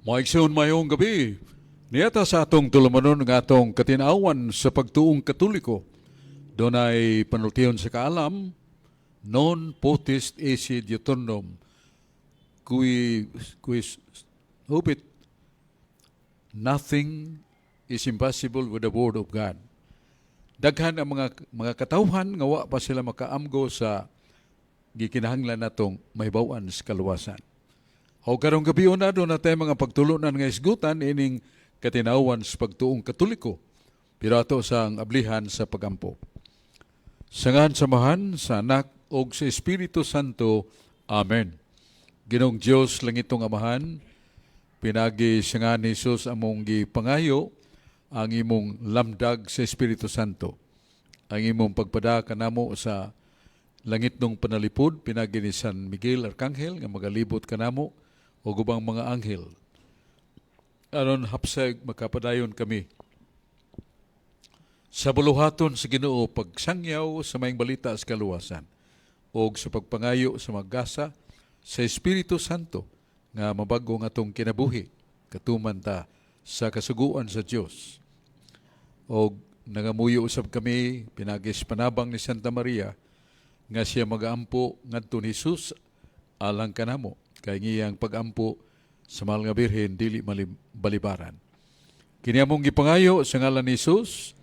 Mga igsoon, mayong gabi. Niata sa atong tulumanon nga atong katinawan sa pagtuong Katoliko. Dunay panultihon sa kaalam, non potest esse diuturnum qui hupit, nothing is impossible with the word of God. Daghan ang mga katawhan nga wa pa sila makaamgo sa gikinahanglan natong mahibaw-an sa kaluwasan. O karong gabi una, duna tay mga pagtulunan nga isgutan ining katinawan sa pagtuong Katoliko. Pero ato sang ablihan sa pagampo. Sa ngalan sa Amahan, sa Anak, ug sa Espiritu Santo. Amen. Ginoong Dios, langitong Amahan, pinagi sa ngalan ni Jesus among gipangayo ang imong lamdag sa Espiritu Santo. Ang imong pagpada kanamo sa langitnong panalipod pinagi ni San Miguel Arcangel nga magalibot kanamo ug ubang mga anghel aron hapsag makapadayon kami sa buluhaton sa Ginoo, pagsangyaw sa maayong balita sa kaluwasan ug sa pagpangayo sa maggasa sa Espiritu Santo nga mabago ang atong kinabuhi katuman ta sa kasuguan sa Dios. Og nangamuyo usab kami pinagi sa panabang ni Santa Maria nga siya magaampo ngadto ni Jesus alang kanamo, kay ngiyang pagampo sa mahal nga Birhen dili balibaran. Kini among gipangayo sa ngalan ni Jesus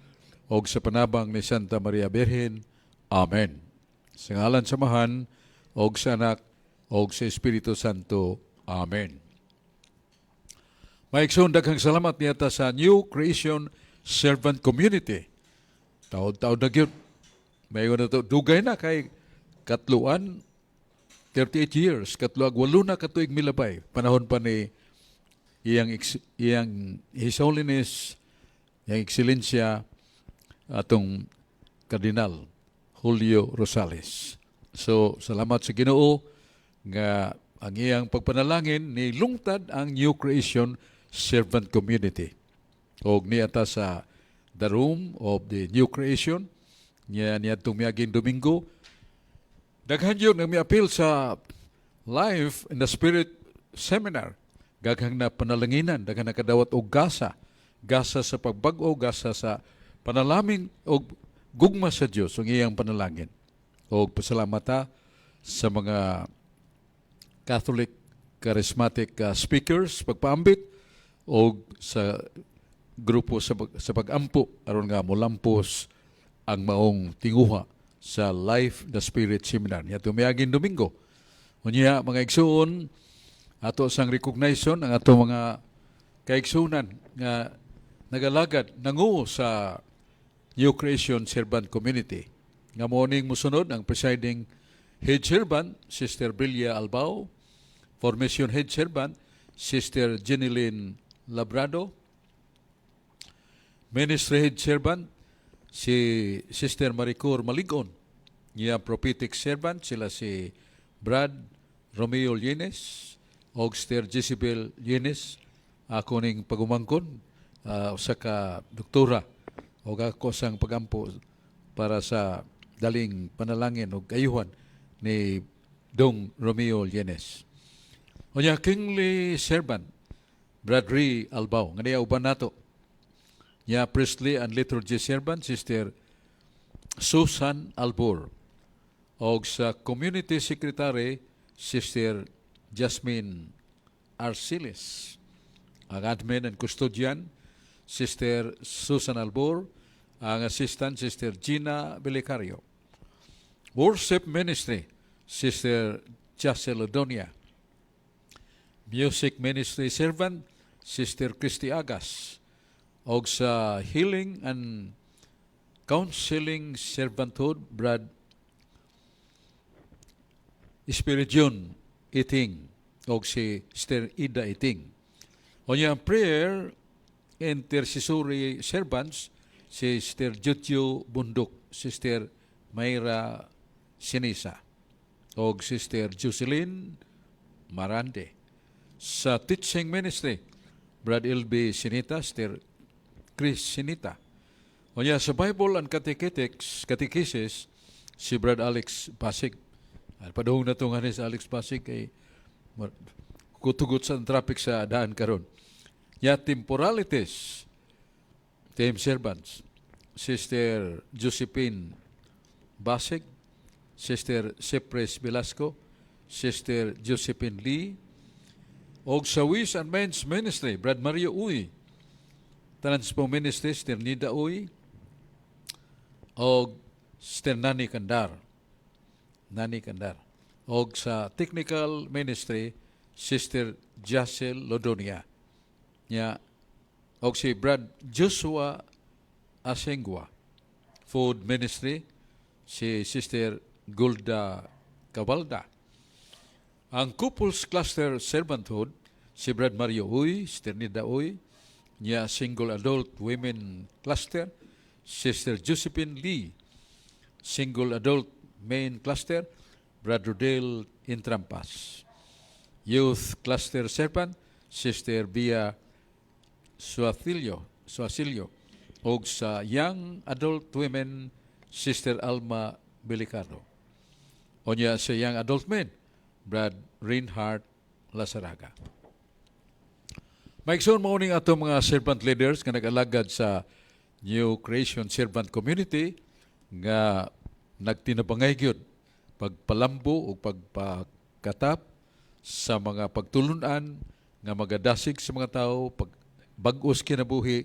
og sa panabang ni Santa Maria Birhen. Amen. Sa ngalan sa Amahan og sa Anak og sa Espiritu Santo. Amen. Mga igsoon, daghang salamat niyata sa New Creation Servant Community. Taod-taod na gyud. Mayo na to, dugay na kay katluan 38 years, katlo ag walo na katuig milabay. Panahon pa ni iyang His Holiness, iyang Ekselensya atong Kardinal Julio Rosales. So, salamat sa Ginoo nga ang iyang pagpanalangin ni lungtad ang New Creation Servant Community. Og niata sa the room of the New Creation niya niadtong miaging Domingo, daghan yun ang miapil sa Life in the Spirit Seminar. Daghang na panalanginan, daghan nakadawat og gasa. Gasa sa pagbag-o, gasa sa panalamin og gugma sa Dios ang iyang panalangin. Og pasalamat ta sa mga Catholic charismatic speakers pagpaambit og sa grupo sa pag-ampo aron nga molampos ang maong tinguha sa Life the Spirit Seminar. Nya tumiaging Domingo. Unya, mga igsuon, ato sang recognition ang ato mga kaigsunan nga nagalagad nangu sa New Creation Servant Community. Nga mo ning musunod ang presiding head servant, Sister Brilia Albao, formation head servant, Sister Jeneline Labrado, ministry head servant, si Sister Maricor Maligon, niya prophetic servant, sila si Brad Romeo Llenes, og Sister Jezebel Llenes, ako ning pagumangkon, usa ka doktora, og ako sang pagampo para sa daling panalangin og ayuhan ni Dong Romeo Llenes. Unya, kingly servant, Brad Ray Albao, nga niya uban nato. Nya priestly and liturgy servant, Sister Susan Albor. Og sa community secretary, Sister Jasmine Arciles. Ang admin and custodian, Sister Susan Albor. Ang assistant, Sister Gina Belicario. Worship Ministry, Sister Jacel Odonia. Music Ministry Servant, Sister Christy Agas. Og sa Healing and Counseling Servanthood, Brad Spiridion Iting og si Sister Ida Iting. O niya prayer intercessory servants, si Sister Jutyo Bundok, Sister Mayra Sinisa og Sister Jocelyn Marande. Sa teaching ministry, Brad LB Sinita, Sister Chris Sinita. O niya sa Bible and Catechetics, Catechesis, si Brad Alex Pasig. Ay, padung na itong sa Alex Pasig kay Kutugot sa traffic sa daan karon. Ya temporalities, team servants, Sister Josephine Basig, Sister Cypress Velasco, Sister Josephine Lee, og sa Ways and Means Ministry, Brad Mario Uy, Transpo Ministry, Sister Nida Uy, og Sister Nani Kandar. Nani Kandar. Og sa Technical Ministry, Sister Jacel Lodonia. Nya, og si Brad Joshua Asengua. Food Ministry, si Sister Gulda Cabalda. Ang Couples Cluster Servanthood, si Brad Mario Uy, Sister Nida Uy, niya Single Adult Women Cluster, Sister Josephine Lee, Single Adult Main Cluster, Brad Rodel Intrampas. Youth Cluster Servant, Sister Bia Suasilio, og sa Young Adult Women, Sister Alma Belicano. Onya sa Young Adult Men, Brad Reinhardt Lazaraga. Maigsoon, mao ning ato mga servant leaders nga nag-alagad sa New Creation Servant Community nga nagtinabangay gyud pagpalambo o pagpakatap sa mga pagtulunan nga magadasig sa mga tao, pag bag-os kinabuhi,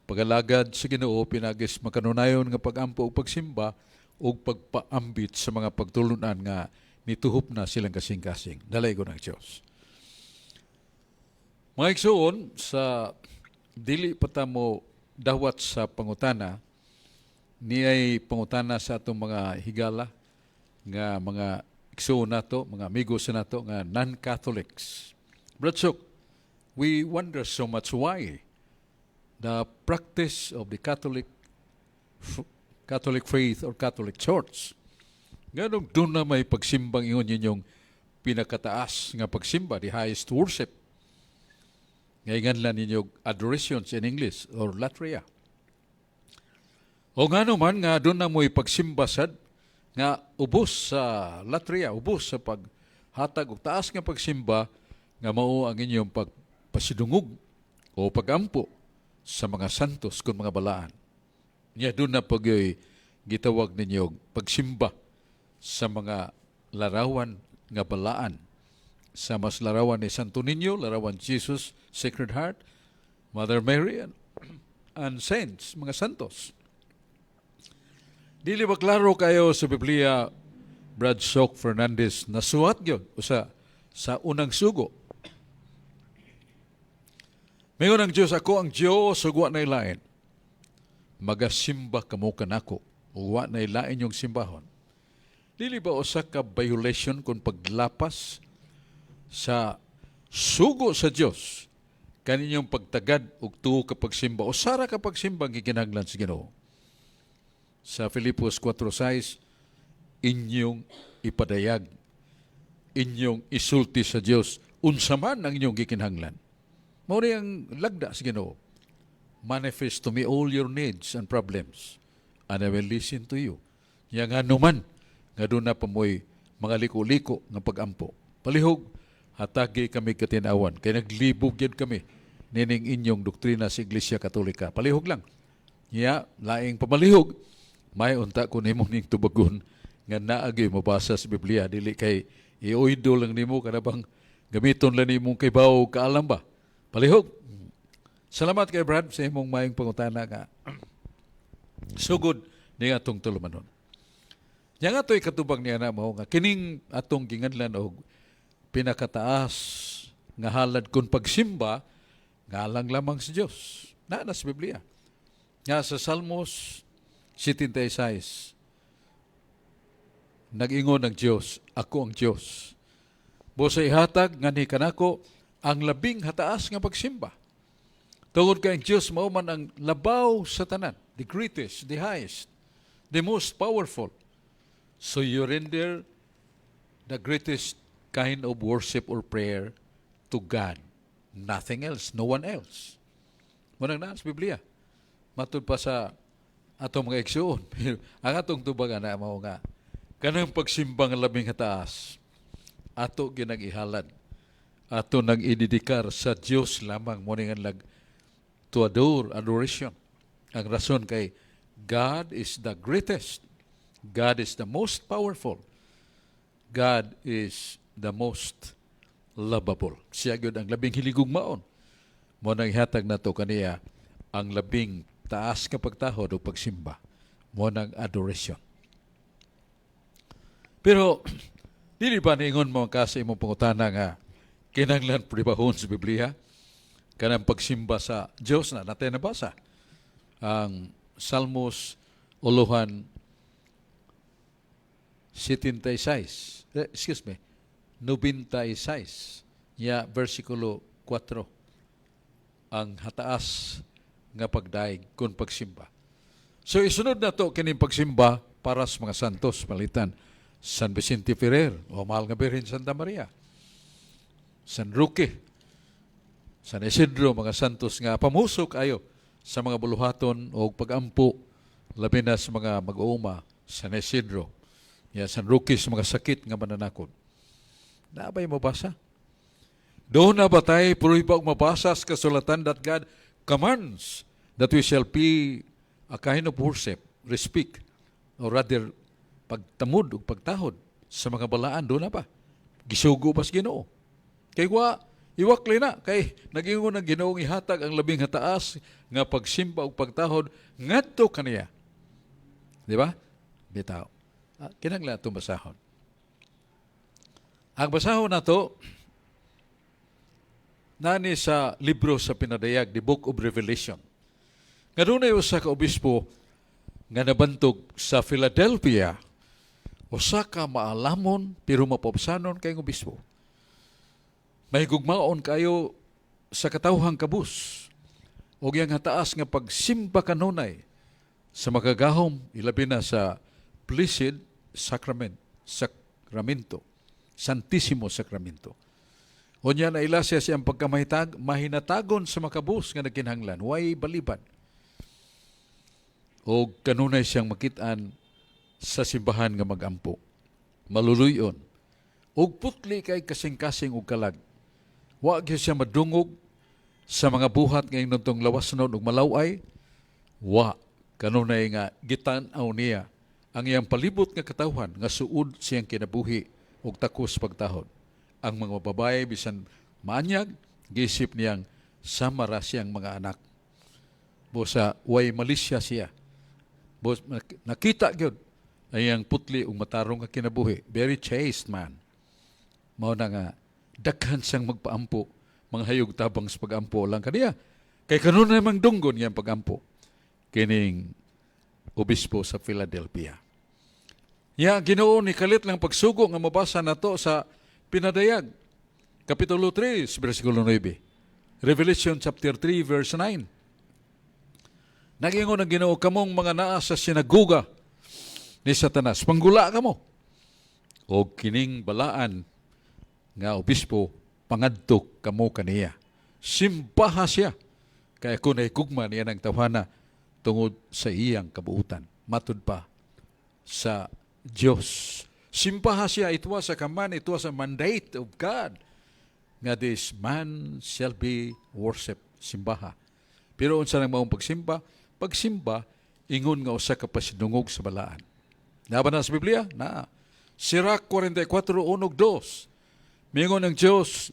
pagalagad sa Ginoo pinagis makanunayon nga pagampo ug pagsimba ug pagpaambit sa mga pagtulunan nga nituhop na silang kasing-kasing. Dalaygon ang Diyos. Mga igsoon, sa dili pa ta mo dawat sa pangutana, niay pangutana sa atong mga higala nga mga igsoon nato, mga amigos nato nga non-Catholics. Brad Sok, we wonder so much why the practice of the Catholic faith or Catholic Church. Nganong duna may pagsimbang ingon ninyong pinakataas nga pagsimba, the highest worship? Nga lang ninyo adorations in English or latria. O ngano man nga duna mo'y pagsimba sad nga ubos sa latria, ubos sa paghatag og taas nga pagsimba nga mao ang inyong pagpasidungog o pagampo sa mga santos kun mga balaan. Nya duna pa gyoy gitawag ninyo pagsimba sa mga larawan nga balaan, sa mas larawan ni Santo Niño, larawan Jesus, Sacred Heart, Mother Mary, and saints, mga santos. Dili ba klaro kayo sa Biblia, Brad Sok Fernandez, nasuwat gyud usa sa unang sugo? Mingon ang Diyos, "Ako ang Diyos, ug wa nay lain. Magasimba kamo kanako, ug wa nay lain inyong simbahon." Dili ba usa ka violation kung paglapas sa sugo sa Dios kaninyong pagtagad og tuo ka pagsimba o sara ka pagsimba ang gikinahanglan sa Ginoo? Sa Filipos 4:6, inyong ipadayag, inyong isulti sa Dios unsa man ang inyong gikinahanglan. Mao ni ang lagda sa Ginoo. "Manifest to me all your needs and problems, and I will listen to you." Nya ngano man nga duna pa mo'y mga liko-liko nga pagampo? Palihog, hatagi kami katinawan kay naglibog gyud kami nining inyong doktrina sa Iglesia Katolika. Palihog lang. Nya, laing pamalihog, may unta ko nimo ning tubagon nga naagi mabasa sa Biblia, dili kay ioido lang nimo, kana bang gamiton lang nimong kaybaw kaalam ba. Palihog. Salamat kay Brad sa imong maayong pangutana nga sugod ni atong tulumanon. Nya nga to'y katubang niya na mo nga kining atong ginganlan og pinakataas nga halad kun pagsimba ngalang lamang sa Dios. Naa na sa Biblia. Nga sa Salmos 76, nag-ingon ang Dios, "Ako ang Dios. Busa ihatag nga ni kanako ang labing hataas nga pagsimba." Tungod kay ang Dios mao man ang labaw sa tanan, the greatest, the highest, the most powerful. So you render the greatest kind of worship or prayer to God. Nothing else, no one else. Mao nang naa sa Biblia. Matud pa sa atong mga igsuon. Pero ang atong tubagan na mao nga kanang pagsimbang labing hataas ato ginag-ihalad. Ato nang idedikar sa Dios lamang mo nga lag to adore, adoration. Ang rason kay God is the greatest. God is the most powerful. God is the most lovable. Siya gyud ang labing hiligugmaon. Mo nang ihatag nato kaniya ang labing taas nga pagtahod o pagsimba. Mo nang adoration. Pero dili ba niingon mo ka sa imong pangutana nga kinahanglan pribahon sa Biblia kanang pagsimba sa Dios na natin nabasa ang Salmos uluhan 76, excuse me, 96 ya versikulo 4, ang hataas nga pagdaig kun pagsimba. So isunod na to kining pagsimba para sa mga santos, palitan San Vicente Ferrer o Mahal nga Birhen Santa Maria, San Roque, San Isidro, mga santos nga pamusok ayo sa mga buluhaton o pagampo, labi na sa mga mag-uuma, San Isidro. Ya, San Roque sa mga sakit nga mananakod. Naabay mo basa? Doon na ba tayo pruiba og mabasa sa kasulatan that God commands that we shall be a kind of worship, respect, or rather pagtamod ug pagtahod sa mga balaan? Doon na ba? Gisugo ba sa Ginoo? Kay wa iwakli na kay nagingon ang Ginoong ihatag ang labing hataas nga pagsimba ug pagtahod ngadto kaniya. Di ba? Bitaw. Kinahanglan atong basahon. Ang basahon nato nani sa libro sa Pinadayag, the Book of Revelation. Nga dunay usa ka obispo nga nabantog sa Philadelphia, usa ka maalamon pero mapabsanon kay obispo. May gugmaon kayo sa katawhang kabus og iyang hataas nga pagsimba kanunay sa makagahom, ilabi na sa Blessed Sacrament, Sacramento, Santissimo Sacramento. Unya na ila siya siyang pagkamahitag, mahinatagon sa makabus nga nagkinahanglan, way balibad. O kanunay siyang makitaan sa simbahan nga magampo. Maluluyon. Og putli kay kasing-kasing og kalag. Wa gyud siya madungog sa mga buhat nga ingnon lawas nun ug malaway. Wa kanunay nga gitan-aw niya ang iyang palibot nga katawhan nga suod siyang kinabuhi ug takos pagtahod. Ang mga babae bisan maanyag, gisip niyang sama ra siyang mga anak. Busa way malisya siya. Bus, nakita gyud ang iyang putli ug matarong nga kinabuhi. Very chaste man. Mao na nga daghan siyang magpaampo, mga hayog tabang sa pagampo lang kaniya. Kay kanunay mang dunggon iyang pagampo kining obispo sa Philadelphia. Ya, Ginoo ni kalit lang pagsugo nga mabasa nato sa Pinadayag, Kapitulo 3, versikulo 9. Revelation chapter 3, verse 9. Nagingon ang Ginoo, "Kamong mga naa sa sinaguga ni Satanas, panggula kamo." O kining balaan nga obispo, pangadto kamo kaniya. Simbaha siya. Kay ako nahigugma niya ng tawhana tungod sa iyang kabuutan. Matud pa sa Diyos. Simbaha siya, it was a command, it was a mandate of God nga this man shall be worship, simbaha. Pero unsa nang maong pagsimba? Pagsimba, ingon nga usa ka pasidungog sa balaan. Naa ba na sa Biblia? Na. Sirach 44, 1 2. Mingon ang Diyos,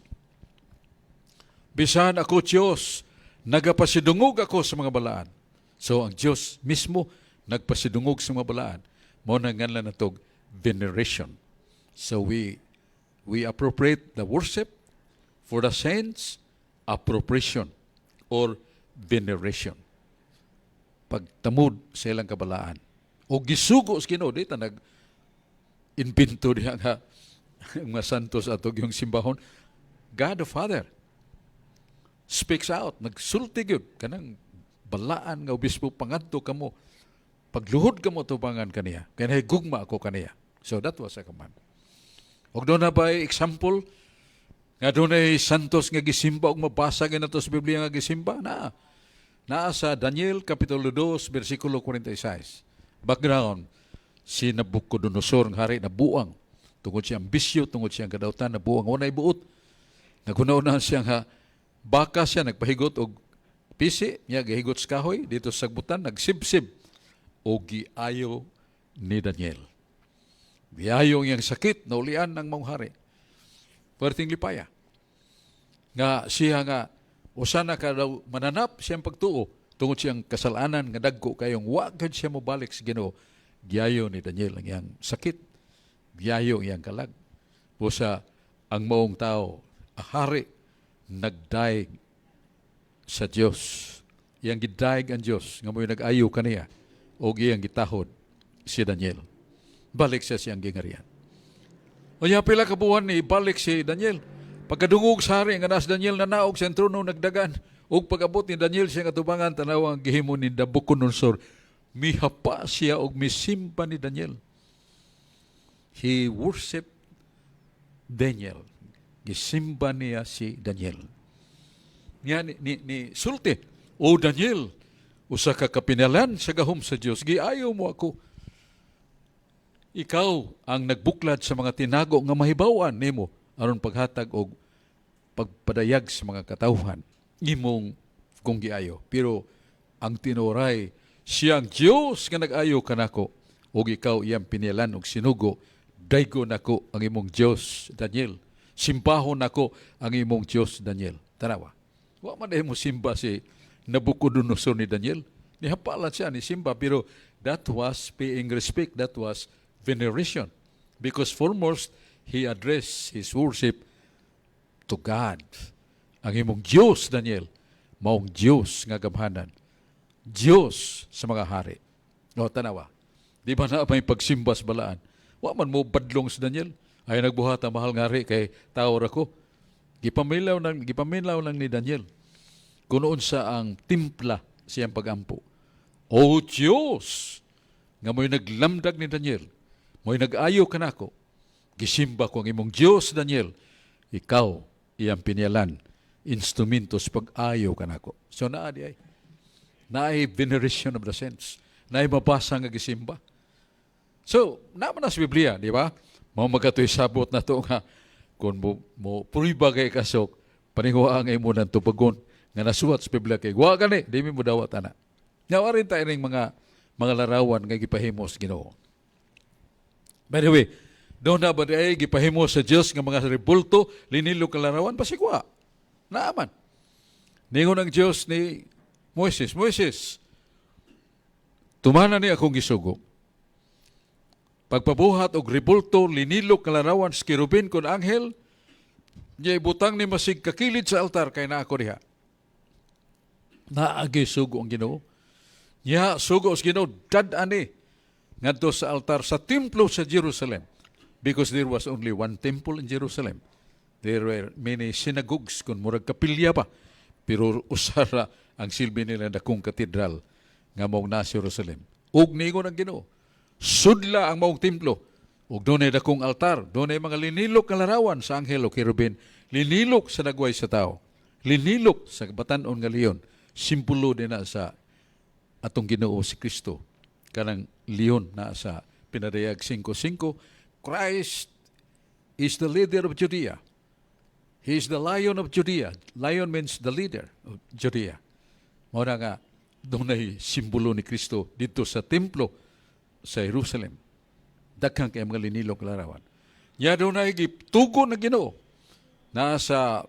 "Bisan ako Diyos, nagapasidungog ako sa mga balaan." So ang Diyos mismo nagpasidungog sa mga balaan. Mo na nganlan natog veneration. So we appropriate the worship for the saints, appropriation or veneration. Pagtamod sa ilang kabalaan. O gisugo sa Ginoo, di ta nag invento diha nga mga santos ato yung simbahon. God the Father speaks out, nagsulti gyud kanang balaan nga obispo, "Pangadto kamo, pagluhod kamo tubangan kaniya kay nahigugma ako kaniya." So that was a command. Og doon na ba example nga dunay santos nga gisimba ug mabasa gyud nato sa Biblia nga gisimba na? Naa sa Daniel kapitulo 2 bersikulo 46. Background, si Nabucodonosor nga hari nabuang tungod siyang bisyo, tungod siyang kadautan, nabuang, walay buot. Naghuna siya nga baka siya nagpahigot og pisi, niya gihigot sa kahoy dito sa sagbutan, nagsibsib og giayo ni Daniel. Giayo ang iyang sakit, naulian ng maong hari. Perting lipaya. Nga siya nga usa na ka daw mananap siyang pagtuo tungod siyang kasalanan nga dagko kayong wa gud siya mobalik sa Ginoo. Giayo ni Daniel ang iyang sakit. Giayo ang iyang kalag. Busa ang maong tao, ang hari, nagdaig sa Dios. Iyang gidaig ang Dios nga mo'y nag-ayo kaniya o iyang gitahod si Daniel. Balik siya siyang gingarian. O niya pila ka buwan ni balik si Daniel. Pagkadungog sa hari nga nas Daniel nanaog sa trono, nagdagan. Ug pag-abot ni Daniel siya katubangan, tanawa ang gihimo ni Nabucodonosor. Mihapa siya og misimba ni Daniel. He worshiped Daniel. Gisimba niya si Daniel. Niya ni sulti, "O Daniel, usa ka kapinalan sa gahom sa Dios, giayo mo ako. Ikaw ang nagbuklad sa mga tinago nga mahibaw-an nimo aron paghatag og pagpadayag sa mga katawhan imong kung giayo. Pero ang tinuray, siya ang Dios nga nag-ayo kanako ug ikaw iyang pinilan og sinugo. Daygo nako ang imong Dios, Daniel. Simbahon nako ang imong Dios, Daniel." Tanawa. Wa man mo simba si Nabucodonosor ni Daniel. Nihapalan siya ni simba, pero that was paying respect, that was veneration. Because foremost, he addressed his worship to God. Ang imong Dios, Daniel, maong Dios nga gamhanan. Dios sa mga hari. O, tanawa. Di ba na may pagsimba sa balaan? Wa man mo badlong si Daniel. Ay nagbuhat ang mahal nga hari kay tao ra ko. Gipaminaw lang ni Daniel kung unsa ang timpla siyang pagampo. O Diyos, nga mo'y naglamdag ni Daniel, mo'y nag-ayo kanako, gisimba ko ang imong Diyos, Daniel, ikaw iyang pinialan, instrumento sa pag-ayo kanako. So naa di ay. Naay veneration of the saints. Naay mabasa nga gisimba. So, naman na sa Biblia, di ba? Mao magkatoy sabot na to nga kung mo pruiba kay kasok, paninguha ang imo ng tubagon nga nasuwat sa Biblia kay wa gani, di mi mo dawat ana. Nga rin tayo ning mga larawan nga gipahimo sa Ginoo. By the way, doon na ba ay gipahimo sa Dios nga mga rebulto, linilo ka larawan, pasigwa. Naaman. Ningon ang Dios ni Moises, "Moises, tumana ni akong gisugo. Pagpabuhat og rebulto, linilo ka larawan sa kerubin kon anghel, niya ibutang ni masig kakilid sa altar kay naa ako diha." Naagi sugo ang Ginoo. Nya sugo sa Ginoo dad-ani ngadto sa altar sa templo sa Jerusalem. Because there was only one temple in Jerusalem. There were many synagogues kung murag kapilya pa. Pero usara ang silbi nila dakong katedral nga mao na sa Jerusalem. Ug niingon ang Ginoo, sudla ang maong templo. Ug dunay dakong altar, dunay mga linilok nga larawan sa anghel o kerubin, linilok sa nagway sa tao, linilok sa batan-on nga leon, simbolo din na sa atong Ginoo si Kristo. Kanang leon na sa Pinadayag 5.5, Christ is the leader of Judea. He is the Lion of Judea. Lion means the leader of Judea. Mao na nga dunay simbolo ni Kristo dito sa templo sa Jerusalem. Daghan kay mga linilok larawan. Nya dunay gitugo na Ginoo nasa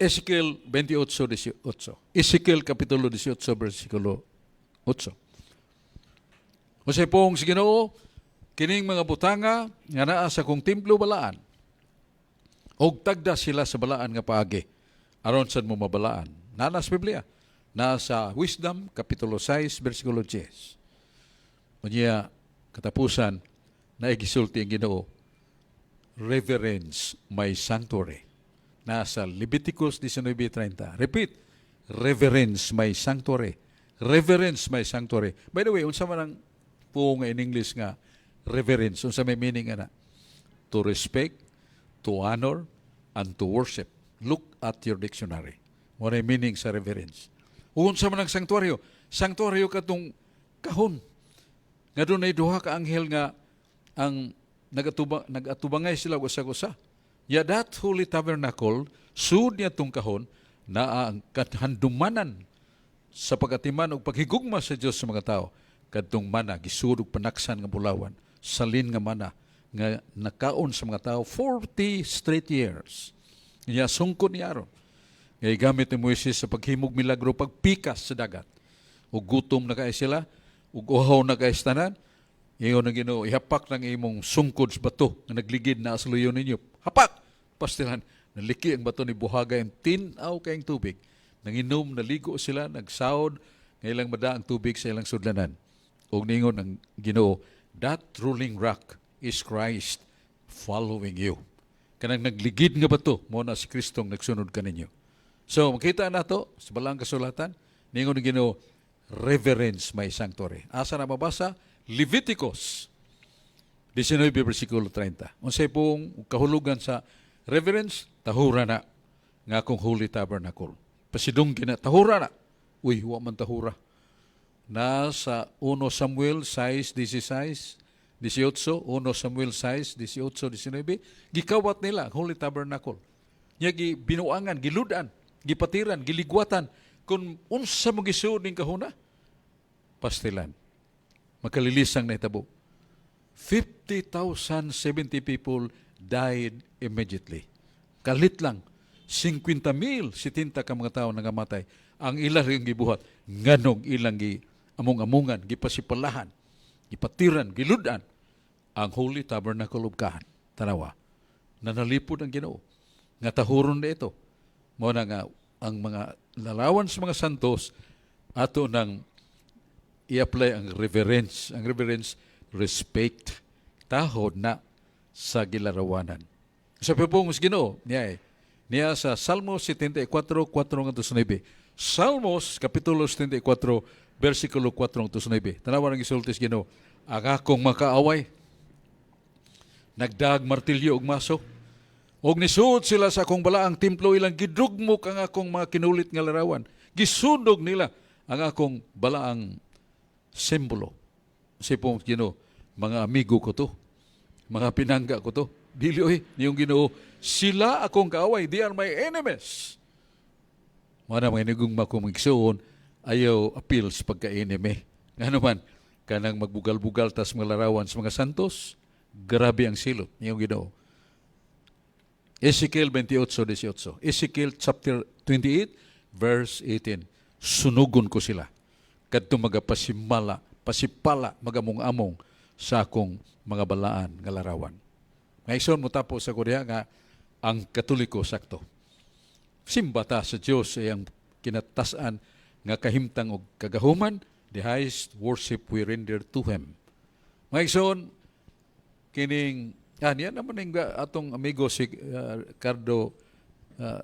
Ezekiel 28:18. Ezekiel kapitulo 18 bersikulo 8. Unsay pong sa Ginoo, kining mga butanga nga naa sa kong templo balaan. Og tagda sila sa balaan nga paagi aron sad mo mabalaan. Naa na sa Biblia. Naa sa Wisdom kapitulo 6 bersikulo 10. Unya katapusan na igisulti ang Ginoo, "Reverence my sanctuary." Nasa Leviticus 19:30. Repeat, reverence my sanctuary. Reverence my sanctuary. By the way, unsa man ang puong nga in English nga reverence? Unsa may meaning ana? To respect, to honor, and to worship. Look at your dictionary. Mo na meaning sa reverence. Ug unsa man ang sanctuaryo? Sanctuaryo katong kahon nga dunay duha ka anghel nga ang nagatubangay sila og usa-usa. Ya, that holy tabernacle, sud niya tong kahon, naa ang kahandumanan sa pagatiman og paghigugma sa Dios sa mga tao. Kadtong mana gisud og panaksan nga bulawan, salin nga mana nga nakaon sa mga tao 40 straight years. Niya sungkod ni Aaron. Nga gamit ni Moises sa paghimog milagro, pagpikas sa dagat. Ug gutom na kay sila, ug uhaw na kay sa tanan. Ingon ng Ginoo, "Ihapak ng imong sungkod sa bato nga nagligid na sa luyo ninyo. Hapak!" Pastilan, naliki ang bato ni buhagay ang tin-aw kayong tubig. Nanginom, naligo sila, nagsaod, nga ilang mada ang tubig sa ilang sudlanan. Ug ningon ang Ginoo, "That ruling rock is Christ following you." Kanang nagligid nga bato, mo na si Kristong nagsunod kaninyo. So, makita nato sa Balaang Kasulatan, ningon ng Ginoo, "Reverence my sanctuary." Asa na mabasa? Leviticus 19, versikulo 30. Unsay pong kahulugan sa reverence? Tahura na nga akong holy tabernacle. Pasidunggi na, tahura na. Uy, wa man tahura. Na sa 1 Samuel 6, 16, 18, 1 Samuel 6, 18, 19, gikawat nila ang holy tabernacle. Nya gi binuangan, giludan, gipatiran, giligwatan, kung unsa mo gisuod ning kahuna, pastilan. Makalilisang nahitabo. 50,070 people died immediately. Kalit lang, 50,000, 70 ka mga tao nangamatay. Ang ilang rin gibuhat, nganong ilang gi among-amungan, gipasipalahan, gipatiran, giludan, ang Holy Tabernacle of God. Tanawa, nanalipod ang Ginoo. Nga tahuron na ito. Mao na nga, ang mga larawan sa mga santos, ato nang i-apply ang reverence. Ang reverence, respect. Tahod na sa gilarawanan. Sa pupong sa Ginoo, niya eh, niya sa Salmo 74, 4 ngadto sa 9. Salmos, Kapitulo 74, versikulo 4 ngadto sa 9. Tanawa ang gisulti sa Ginoo, "Ang akong makaaway, nagdag martilyo ug maso, ug nisuod sila sa akong balaang templo, ilang gidugmok ang akong mga kinulit nga larawan. Gisunog nila ang akong balaang simbolo." Si pong Ginoo, "Mga amigo ko to. Mga pinangga ko to." Dili oy, niyong Ginoo, "Sila akong kaaway, they are my enemies." Mana mga inigugma ko mga igsuon, ayaw appeal sa pagka-enemy. Ngano man, kanang magbugal-bugal tas mga larawan sa mga santos, grabe ang silot niyong Ginoo. Ezekiel 28:18. Ezekiel chapter 28 verse 18. "Sunugon ko sila. Kadto magapasimala, pasipala, magamong-among sa akong mga balaan nga larawan." Ngayon mo tapos sa Korea nga ang Katoliko sakto. Simba ta sa Dios ay ang kinatasan nga kahimtang og kagahuman, the highest worship we render to Him. Mga igsoon, kining niya naman ning atong amigo si Cardo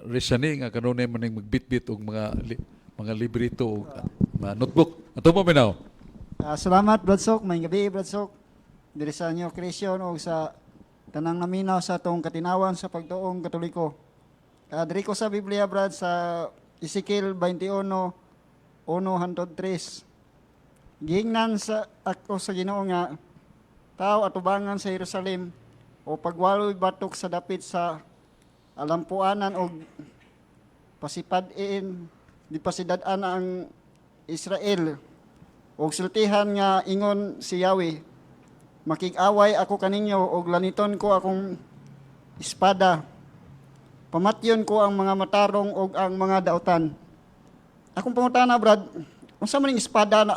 Rizani nga kanunay man ning magbitbit og mga librito og mga notebook. Ato mo minaw. Salamat, Brad Sok. May gabi, Brad Sok. Diri sa New Creation o sa tanang naminaw sa atong Katinawan sa Pagtuong Katoliko. Diri ko sa Biblia, Brad, sa Ezekiel 21, 1 hantod 3. Gihingnan sa ako sa Ginoo nga, "Tao, atubangan sa Jerusalem o pagwaloy batok sa dapit sa alampuanan og pasipad-in di pasidad-an ang Israel og sultihan nga ingon si Yahweh, makig-away ako kaninyo og laniton ko akong espada. Pamatyon ko ang mga matarong og ang mga dautan." Akong pangutana, Brad, unsa man ning espada na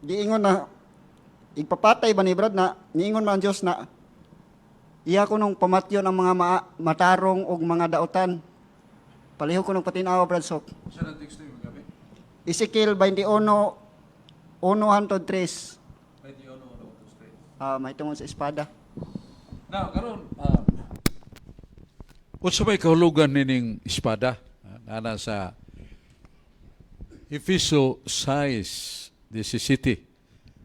giingon na igpapatay ba ni, Brad, na niingon man ang Dios na iya ko nung pamatyon ang mga matarong og mga dautan? Palihog ko nung patinawa, Brad Sok. Sa teksto yung gabi? Ezekiel 21, 1 hantod 3. May tungod sa espada. Now, karon unsa may kahulugan nining espada? Nana sa Efeso 6:17.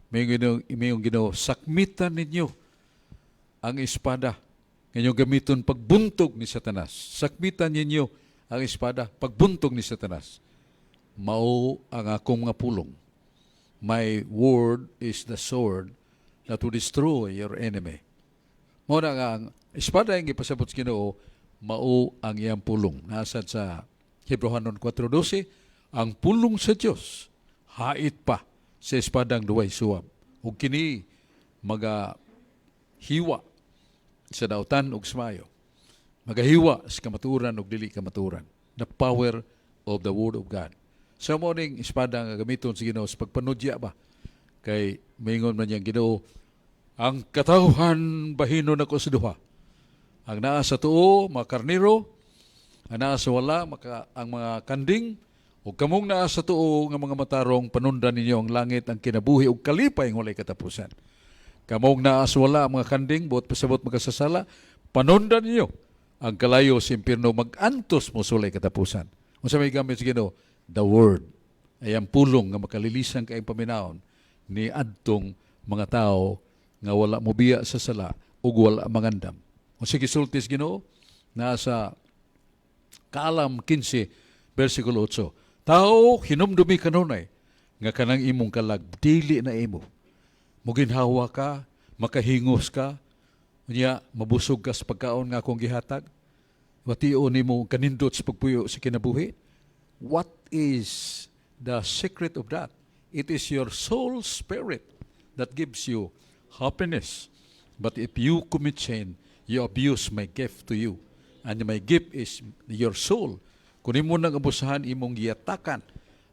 May Ginoo, "Sakmitan ninyo ang espada ngayong gamiton pagbuntog ni Satanas." Sakmitan ninyo ang espada pagbuntog ni Satanas. Mao ang akong mga pulong. My word is the sword that will destroy your enemy. Mao na nga ang espada ang gipasabot sa Ginoo, Mao ang iyang pulong. Nasad sa Hebreohanon 4:12, ang pulong sa Dios hait pa sa espadang duway suwab. Ug kini maga hiwa sa dautan ug smayo. Magahiwa sa kamatuoran ug dili kamatuoran. The power of the Word of God. Sa mao ning espada nga gamiton sa Ginoo sa pagpanudya ba? Kay mingon man niyang Ginoo, ang katawhan bahinon nako sa duha. Ang naa sa tuo, mga karniro, ang naa sa wala, ang mga kanding, ug kamong naa sa tuo nga mga matarong, panundan ninyo ang langit, ang kinabuhi ug kalipay ng walay katapusan. Kamong naa sa wala, ang mga kanding, buot pasabot makasasala, panundan ninyo ang kalayo sa impierno, mag-antos mo sa walay katapusan. Unsa may gamit sa Ginoo? The Word. Ay ang pulong nga makalilisan kay paminawon ni adtong mga tao nga wala mobiya sa sala ug wala mangandam. Unsa gisulti sa Ginoo? Nasa Kaalam 15 versikulo 8. Tao, hinumdumi kanunay nga kanang imong kalag dili na imo. Muginhawa ka, makahingos ka, unya mabusog ka sa pagkaon nga akong gihatag. Wation nimo kanindot sa pagpuyo sa kinabuhi. What is the secret of that? It is your soul spirit that gives you happiness. But if you commit sin, you abuse my gift to you. And my gift is your soul. Kung imo nang abusahan, imong giyatakan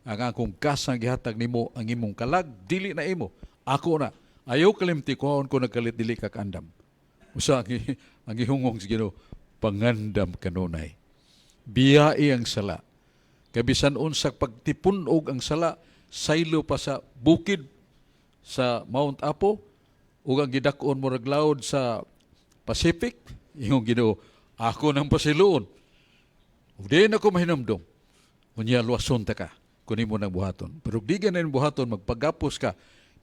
ang akong kasang gihatag nimo, ang imong kalag, dili na imo. Ako na. Ayaw kalimti kuhaon ko nagkalit, dili ka kaandam. Usa ang gihungong sa Ginoo, pangandam kanunay. Biyai ang sala. Kay bisan unsag pagtipun-og ang sala, saylo pa sa bukid sa Mount Apo, ug ang gidak-on mo raglaod sa Pacific, ingong Ginoo, ako nang pasiluon. Ug di na ko mahinumdum. Unya luwason ta ka kung imo nang buhaton. Pero di ka na buhaton, magpagapos ka,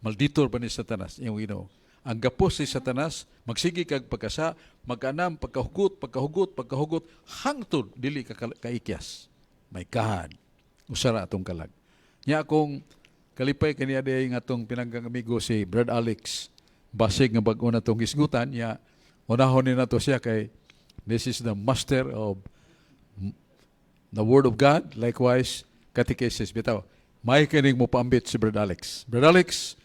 malditor ba ni Satanas? Ingong Ginoo. Ang gapos ni Satanas, magsige kag pagkasa, mag-anam, pagkahugot, pagkahugot, pagkahugot, hangtod dili ka kaikyas. My God, usara atong kalag. Nya akong kalipay kaniya diay nga atong pinanggang amigo si Brad Alex, basig nga bag-o na tong hisgutan nya unahon ni nato siya kay this is the master of the Word of God, likewise catechesis. Bitaw may kining mo paambit si Brad Alex. Brad Alex,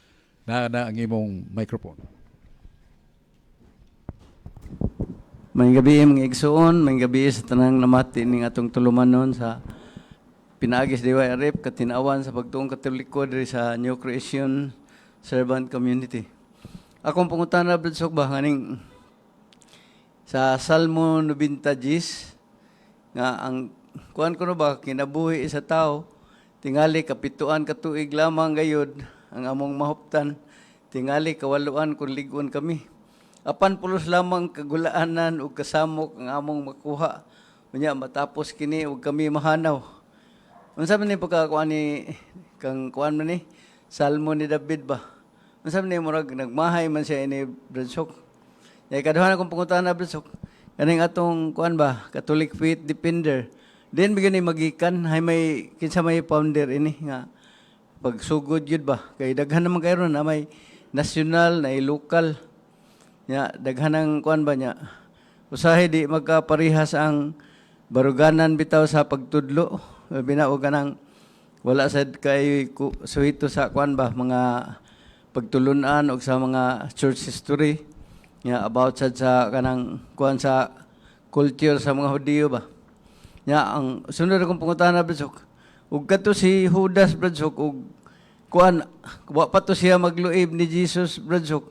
na na ang imong microphone. Maayong gabi, mga igsuon, maayong gabi sa tanang namati ning atong tulumanon sa pinaagi sa DYRF Katinawan sa pagtuong Katoliko diri sa New Creation Servant Community. Akong pangutana, Brad Sok ba, nganing sa Salmo 90 nga ang kuan ko no ba, kinabuhi sa tao tingali kapituan ka tuig lamang gayud ang among mahuptan, tingali kawaloan kung lig-on kami, apan pulos lamang kagulaanan ug kasamok ang among makuha, unya matapos kini ug kami mahanaw. Unsa man ni pagkakuan ni kang kuan man ni Salmo ni David ba? Unsa man ni, murag nagmahay man siya ini, Brad Sok? Ya, ikaduha na akong pangutana, Brad Sok. Kaning atong kuan ba, Catholic Faith Defender. Din bigyan ni magikan hay may kinsa may founder ini nga pagsugod yun ba? Kay daghan naman kayo na may national na local. Nya daghan ang kuan ba nya. Usahay di magkaparehas ang baruganan bitaw sa pagtudlo. Labi na og kanang wala sad kay suhito sa kuan ba, mga pagtulunan og sa mga church history nga about sad sa kanang kuan sa culture sa mga Hudiyo ba. Nya ang sunod akong pangutana, Brad Sok, ug kadto si Judas, Brad Sok, ug kuan wa pa to siya magluib ni Jesus, Brad Sok.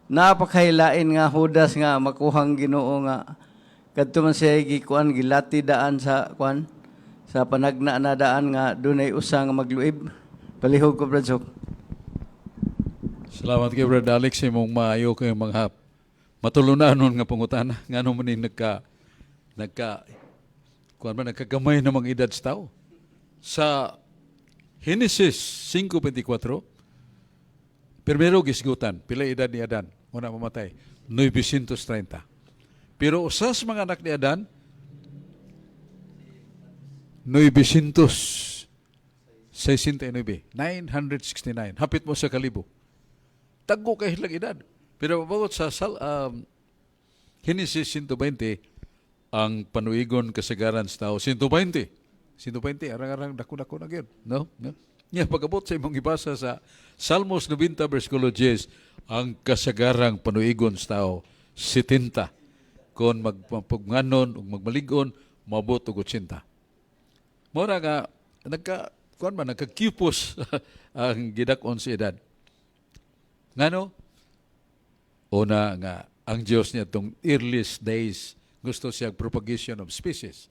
Naa pa kay lain nga Judas nga makuhang Ginoo nga kadto man siya gikuan, gilati daan sa kuan sa panagna na daan nga dunay usa nga magluib? Palihog ko, Brad Sok. Salamat kay Brad Alex sa imong maayo kay mga matulunanon nga pangutana. Ngano man ni nagka kuan man, nagkagamay na mga edad sa tao. Sa Genesis 5:24, primero gisgutan pila edad ni Adan una mamatay, 930. Pero usa sa mga anak ni Adan, 969, 969, hapit mo sa kalibo. Taggo kay ilang edad. Pero bagot sa Genesis 120, Ang panuigon kasagaran sa tao, 120. 120, arang-arang dako-dako na gyud, no? No? Nya pag-abot sa imong gibasa sa Salmos 90 versikulo 10, ang kasagarang panuigon sa tao 70. Kon magpagnganon ug magmalig-on, moabot og 80. Mao na nga nagka kuan man, nagkakipos ang gidak-on sa edad. Ngano? Una nga ang Dios niya tong earliest days, gusto siya propagation of species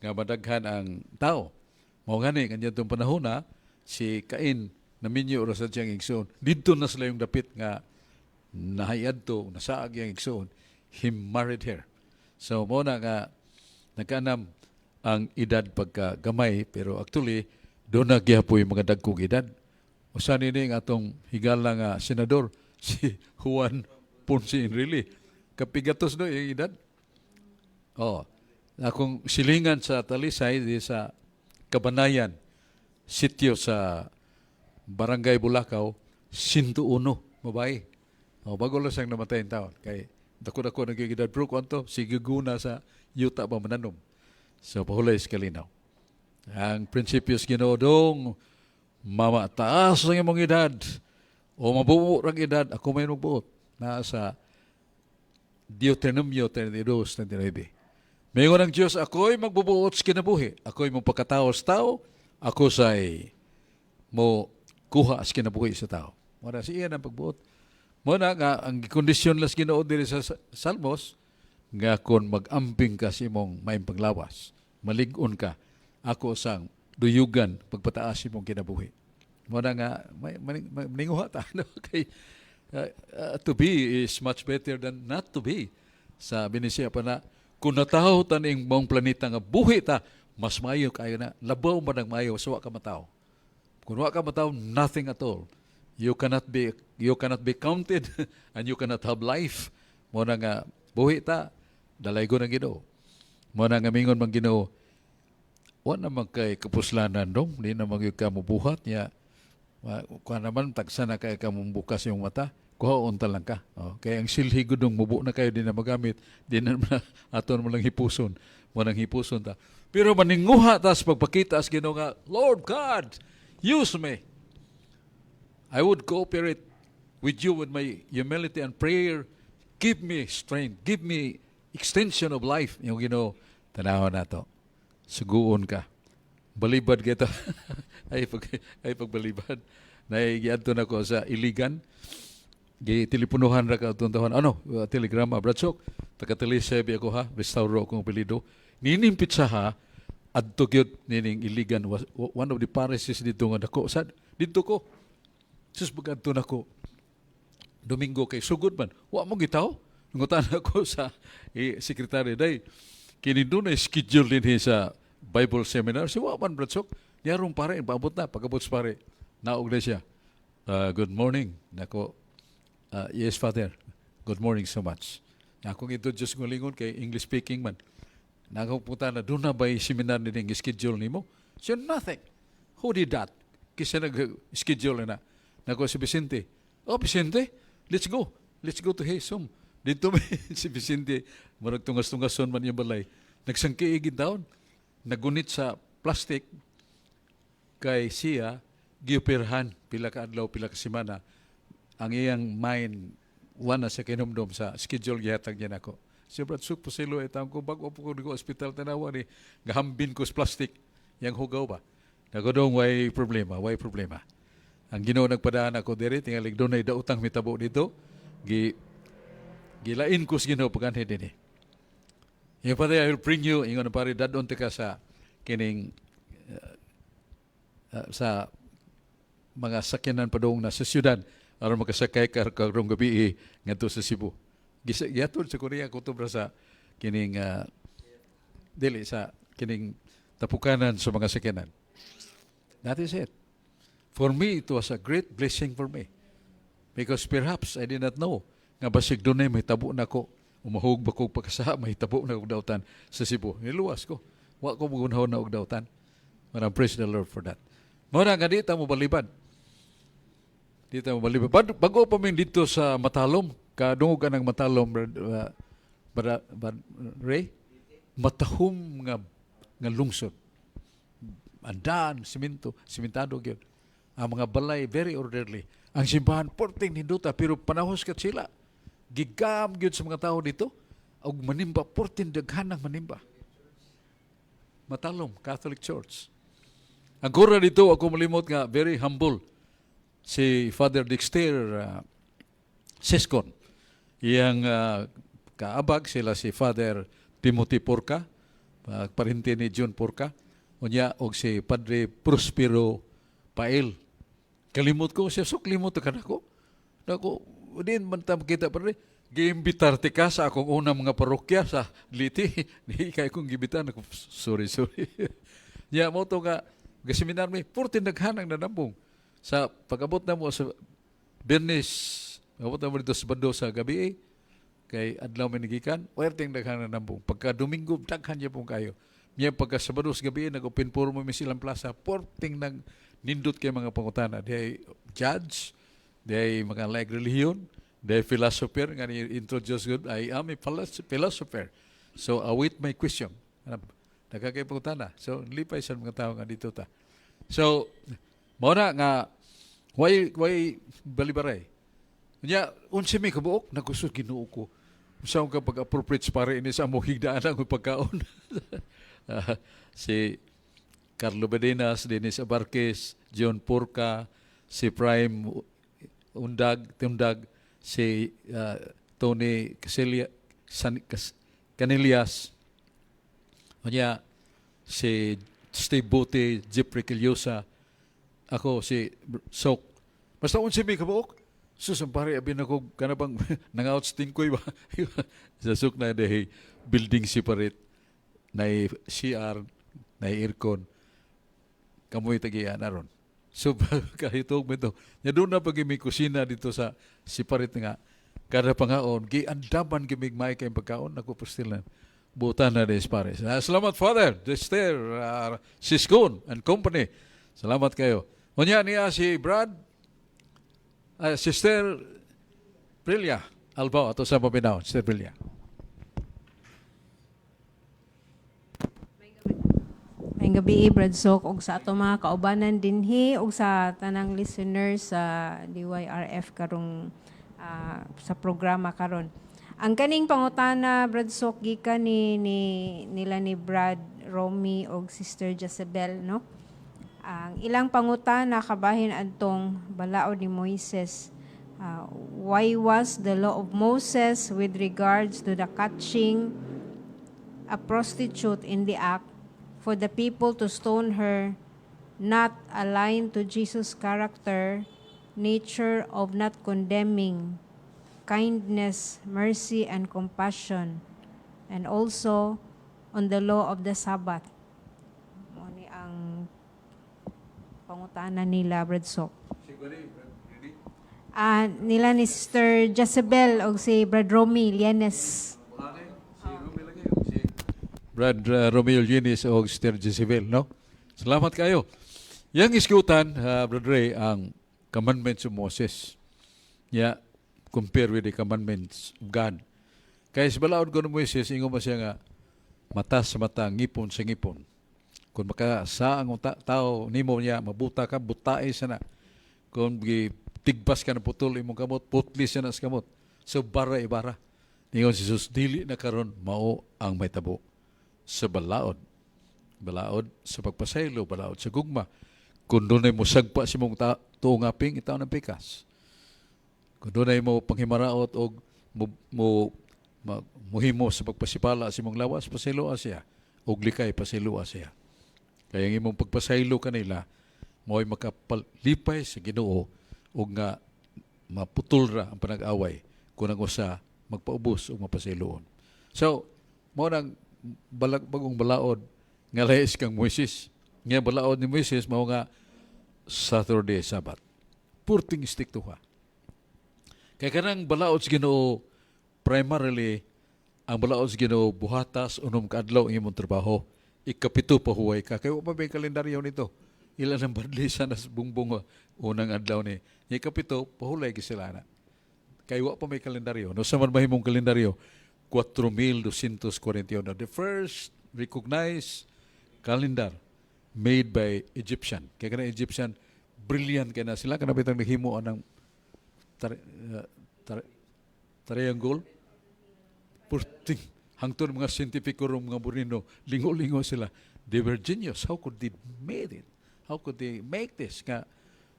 nga madaghan ang tao. Mao gani nga tong panahon na si Cain naminyo ra sa siyang igsoon. Didto na sila yung dapit nga nahayad to, nasaag yung igsoon. He married her. So mao na nga nagkaanam ang edad pagka gamay, pero actually doon na gihapoy mga dagkong edad. Usa nini ang atong higala nga senador, si Juan Ponce Enrile. Kapigatos no yung edad. Oh, akong silingan sa Talisay di sa Kabanayan, sitio sa Barangay Bulacau, 101 babae. Oh, bago lang siyang namatay ang taon. Kay dako-dako nagiging edad. Pero kwanto, sige guna sa yuta ba mananom. So, pahulay sa kalinaw. Ang prinsipyo sa Ginoo dong, mama taas ang imong edad o mabuo rang edad, ako may magbuot. Nasa Deuteronomio 32:39. Mingon ang Diyos, "Ako'y magbubuot sa kinabuhi. Ako'y mopakatao sa tao. Ako say mo kuha sa kinabuhi sa tao." Mura si iyan ang pagbuot. Mao na nga ang gikondisyon las Ginoo diri sa Salmos nga kon mag-amping ka sa imong maayong paglawas, malig-on ka, ako sang duyugan pagpataas imong kinabuhi. Mao na nga may, may, maninguha ta, no? Kay to be is much better than not to be. Sa Binisiya pa na, kung natawo ta ning maong planeta nga buhi ta, mas maayo kayo na, labaw man ang maayo sa wa ka matawo. Kung wa ka matawo, nothing at all. You cannot be counted and you cannot have life. Mao na nga buhi ta, dalaygon ang Ginoo. Mao na nga mingon man Ginoo, wa naman kay kapuslanan dong, di naman gyud ka mubuhat niya. Kuha naman tagsa na kay ka bukas yung mata. Kuha unta lang ka. Oh, kaya ang silhi gudong mubo na kayo, di na magamit, di na aton mo lang hipuson. Mo nang hipuson ta. Pero maninguha ta sa pagpakita sa Ginoo nga, "Lord God, use me. I would cooperate with you with my humility and prayer. Give me strength. Give me extension of life." Yung Ginoo, tanaw na to. Suguon ka. Balibad kita. Ay pagbalibad. Naigiadto na ko sa Iligan. Gi teleponuhan ra ka atong taon. Ano, telegrama, "Brad Sok, taga Talisay ako ha, restauro akong apelyido." Nining pitsa ha, adto gyud nining Iligan was one of the parishes dito nga dako sad. Didto ko. Sus, bagadto nako. Domingo kay sugod man. Wa mo gitaw. Nangutan ako sa sekretary, "Day, kini doon na schedule din sa Bible seminar?" Si wa man, Brad Sok. Niyarong pare, paabot na, pagabot sa pare. Naog na siya. "Good morning." Nako, "Yes, Father. Good morning so much." Akong ito Diyos ngulingon kay English speaking man. Nako punta na, "Doon na ba seminar din schedule nimo?" Siya, "Nothing. Who did that? Kisa nag-schedule na." Nako, "Si Vicente." "Oh, Vicente, let's go. Let's go to Hesum." Dito may si Vicente, murag tungas-tungason man yung balay. Nagsangkiig taon. Nagunit sa plastic kay siya gioperahan pila ka adlaw, pila ka semana. Ang iyang mind wala sa kinumdum sa schedule gihatag niya nako. Si Brad Suk Pusilo ay ko bago po ko ospital, tanawa ni gahambin ko sa plastic yang hugaw ba. Nagodong way problema, way problema. Ang Ginoo nagpadaan ako diri, tingali dunay daotang mitabo dito. Gilain ko sa Ginoo paganhi dinhi. Yung pare, "I will bring you," ingon ang pare, "dadon ka sa kining sa mga sakyanan padung na sa syudad aron makasakay ka karong gabi ngadto sa Cebu." Gisa gihatod sa Korea kutob ra sa kining dili sa kining tapukanan sa mga sakyanan. That is it. For me, it was a great blessing for me. Because perhaps I did not know nga basig dunay mahitabo na ko. Umahog ba ko pagkasaha, mahitabo na og dautan sa Cebu. Niluwas ko. Wa ko mugunahon na og dautan. But I praise the Lord for that. Mao na nga di ta mo balibad. Di ta mo balibad. Bago pa min dito sa Matalom, kadungog ka ng Matalom, Brad, Ray? Matahom nga lungsod. Andan, simento, simentado gyud. Ang mga balay very orderly. Ang simbahan porting nindota, pero panahos kat sila. Gigam gyud sa mga tao dito og manimba, porting daghan ang manimba. Matalom Catholic Church. Ang kura dito, ako malimot nga very humble si Father Dexter Sescon. Iyang kaabag sila si Father Timothy Porca, parente ni John Porca, unya og si Padre Prospero Pael. Kalimot ko siya, sok limot ka nako. Nako, din man ta makita, padre. Giimbitar ti ka sa akong unang mga parokya sa Liti. Di kay kong gibitan ako. Sorry, sorry. Nya mo to nga gaseminar mi, purti daghan ang nanambong. Sa pag-abot na mo sa Biyernes, abot na mo dito sa Bando sa gabi eh, kay adlaw may nagikan, werteng daghan na nambong. Pagka Domingo, daghan niya pong kayo. Niya pagka Sabado sa gabi, nag-open forum mi silang plaza, porting nag nindot kay mga pangutana. Di ay judge, di ay mga like relihiyon, di ay philosopher, nga ni introduce good, I am a philosopher. So, await my question. Nagkakay pangutana. So, lipay sa mga tao nga dito ta. So, mao na nga, why balibaray? Nya, unsa may kabuok, nagusod Ginoo ko. Unsa ka pag-appropriate sa pare ini sa among higdaan ang pagkaon. Si Carlo Bedenas, Dennis Abarquez, John Porca, si Prime Undag, Tundag, si Tony Casilia, San, Canelias, unya si Steve Bote, Jeffrey Quillosa, ako si Sok. Basta unsa may kabuok. Sus, ang pare, abi na ko, kana bang nangaut sa tingkoy ba? Sa Sok na dahil building separate, na CR, na aircon, kamoy tagian aron. So, kahitog mo ito. Nya doon na pag may kusina dito sa separate nga, kada pangaon, giandaman gimig may kay pagkaon, naku, pastil na. Butan na des pares. Salamat, Father, Dexter, Siscon and Company. Salamat kayo. Unya niya si Brad, Sister Prilia Albao, ato sa paminaw, Sister Prilia. Maayong gabi, Brad Sok, ug sa ato mga kaubanan dinhi ug sa tanang listeners sa DYRF karong sa programa karon. Ang kaning pangutana, Brad Sok, gikan ni nila ni Brad Romy ug Sister Jezebel, no? Ang ilang pangutana kabahin adtong balaod ni Moises. Why was the law of Moses with regards to the catching a prostitute in the act for the people to stone her not aligned to Jesus' character, nature of not condemning, kindness, mercy, and compassion, and also on the law of the Sabbath? Mo ni ang pangutana nila, Brad Sok. Nila ni Sister Jezebel o si Brad Romy Lienes. Brad Romeo Lienes o Sister Jezebel, no? Salamat kayo. Yang iskutan, Brad Ray, ang commandments of Moses. Ya, compare with the commandments of God. Kaya sa balaod ko ni Moises, ingon ba siya nga, mata sa mata, ngipon sa ngipon. Kung maka sa ang tao nimo niya, mabuta ka, butae sana. Kung tigbas ka na putol imong kamot, putli siya na sa kamot. So bara ibara. Ningon si Jesus, dili na karon mao ang may tabo sa balaod. Balaod sa pagpasaylo, balaod sa gugma. Kung dunay mo sagpa sa imong tuong aping, itaw ng pikas. Kung dunay mo panghimaraot og mo muhimo sa pagpasipala sa imong lawas, pasayloa siya. Og likay, pasayloa siya. Kaya ang imong pagpasaylo kanila, mo'y makapalipay sa Ginoo og nga maputol ra ang panag-away kung ang usa magpaubos o mapasayloon. So, mao nang balag, bagong balaod nga lahis kang Moises. Nga balaod ni Moises mao nga Saturday Sabbath. Purting strikto ka. Kay kanang balaod sa Ginoo, primarily ang balaod sa Ginoo, buhatas 6 ka adlaw ang imong trabaho. Ikapito pahuway ka. Kay wa pa may kalendaryo nito. Ilan ang badli sa nas bungbong unang adlaw ni. Ikapito pahulay gi sila na. Kay wa pa may kalendaryo. No sa man mahimong kalendaryo. 4,241. The first recognized calendar made by Egyptian. Kaya kana Egyptian, brilliant kay na sila. Kana bitang naghimo anang triangle. Purting hangtod mga scientific ro mga Borino, lingo-lingo sila. They were genius. How could they made it? How could they make this? Nga,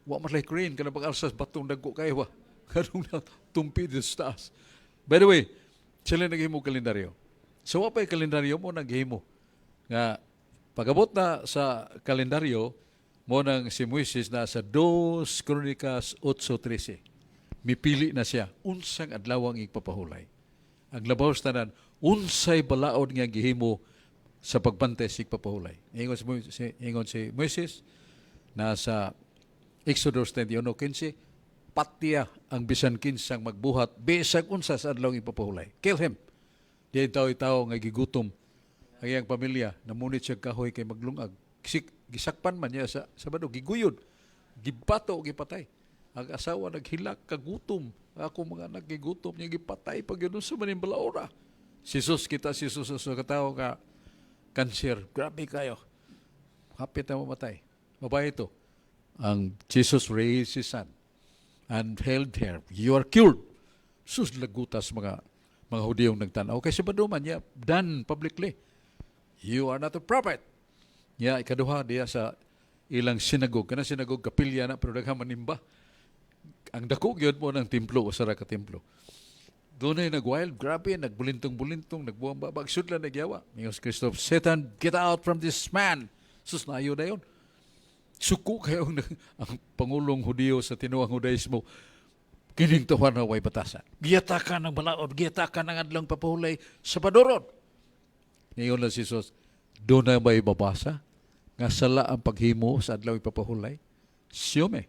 wa man like crane, kana pag-alsas batong dagko kayo ba? Kanong na tumpi dito sa taas. By the way, sila naghimo kalendaryo. So, wa pa'y kalendaryo mo naghimo. Nga, pagabot na sa kalendaryo, mo nang si Moises na sa 2 Kronikas 8:13. Mipili na siya, unsang adlaw ang ipapahulay. Ang labaw sa tanan, unsay balaod nga gihimo sa pagbantay sa igpapahulay. Ingon si Moises, nasa Exodus 21:15, "Patya ang bisan kinsang magbuhat, bisag unsa sa adlaw ipapahulay." Kill him. Di tao-tao nga gigutom ang iyang pamilya, namunit siya kahoy kay maglungag. Gisakpan man niya sa Sabado, giguyod, gibato, gipatay. Ang asawa naghilak, kagutom. Ako mga nagigutom niya, gipatay pag yun sa maning balaora. Si Jesus, kita si Jesus sa katao ka cancer. Grabe kayo. Hapit na mamatay. Babae ito. Ang Jesus raised his son and held her. "You are cured." Sus, lagutas mga Hudiyong nagtanaw. Kay Sabado man niya, done publicly. "You are not a prophet." Ya, ikaduha diya sa ilang sinagog. Kana sinagog, kapilya na, pero daghan manimba. Ang dako gyud mo ng templo, usa ra ka templo. Doon ay nag-wild, grabe, nagbulintong-bulintong, nagbuang babag, sudla nagyawa. Ingon si Kristo, "Satan, get out from this man." Sus, naayo na yun. Suko kayo ang pangulong Hudiyo sa tinuang Judaismo. Kining tawhana na way batasan. Giyatakan ng balaod, giyatakan ng adlong papahulay sa paduron. Ngayon lang si Jesus, "Doon na ba'y babasa nga sala ang paghimo sa adlaw ipapahulay?" Siyome,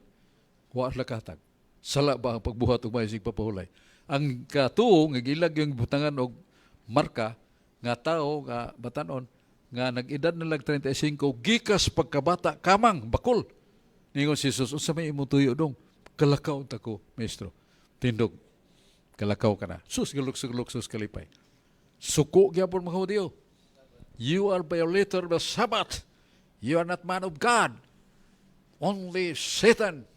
wa lakatag. Sala ba ang pagbuhat og may papahulay? Ang katuo nga gilag yung butangan og marka nga tao nga batanon nga nag-edad na lag 35 gikas pagkabata kamang bakol. Ningon si Jesus, "Unsa may imong tuyo dong?" "Kalakaw ta ko, maestro." "Tindog. Kalakaw ka na." Sus, galuksog-luksos kalipay. Suko gyapon mga Hudiyo. "You are violator of the Sabbath. You are not man of God. Only Satan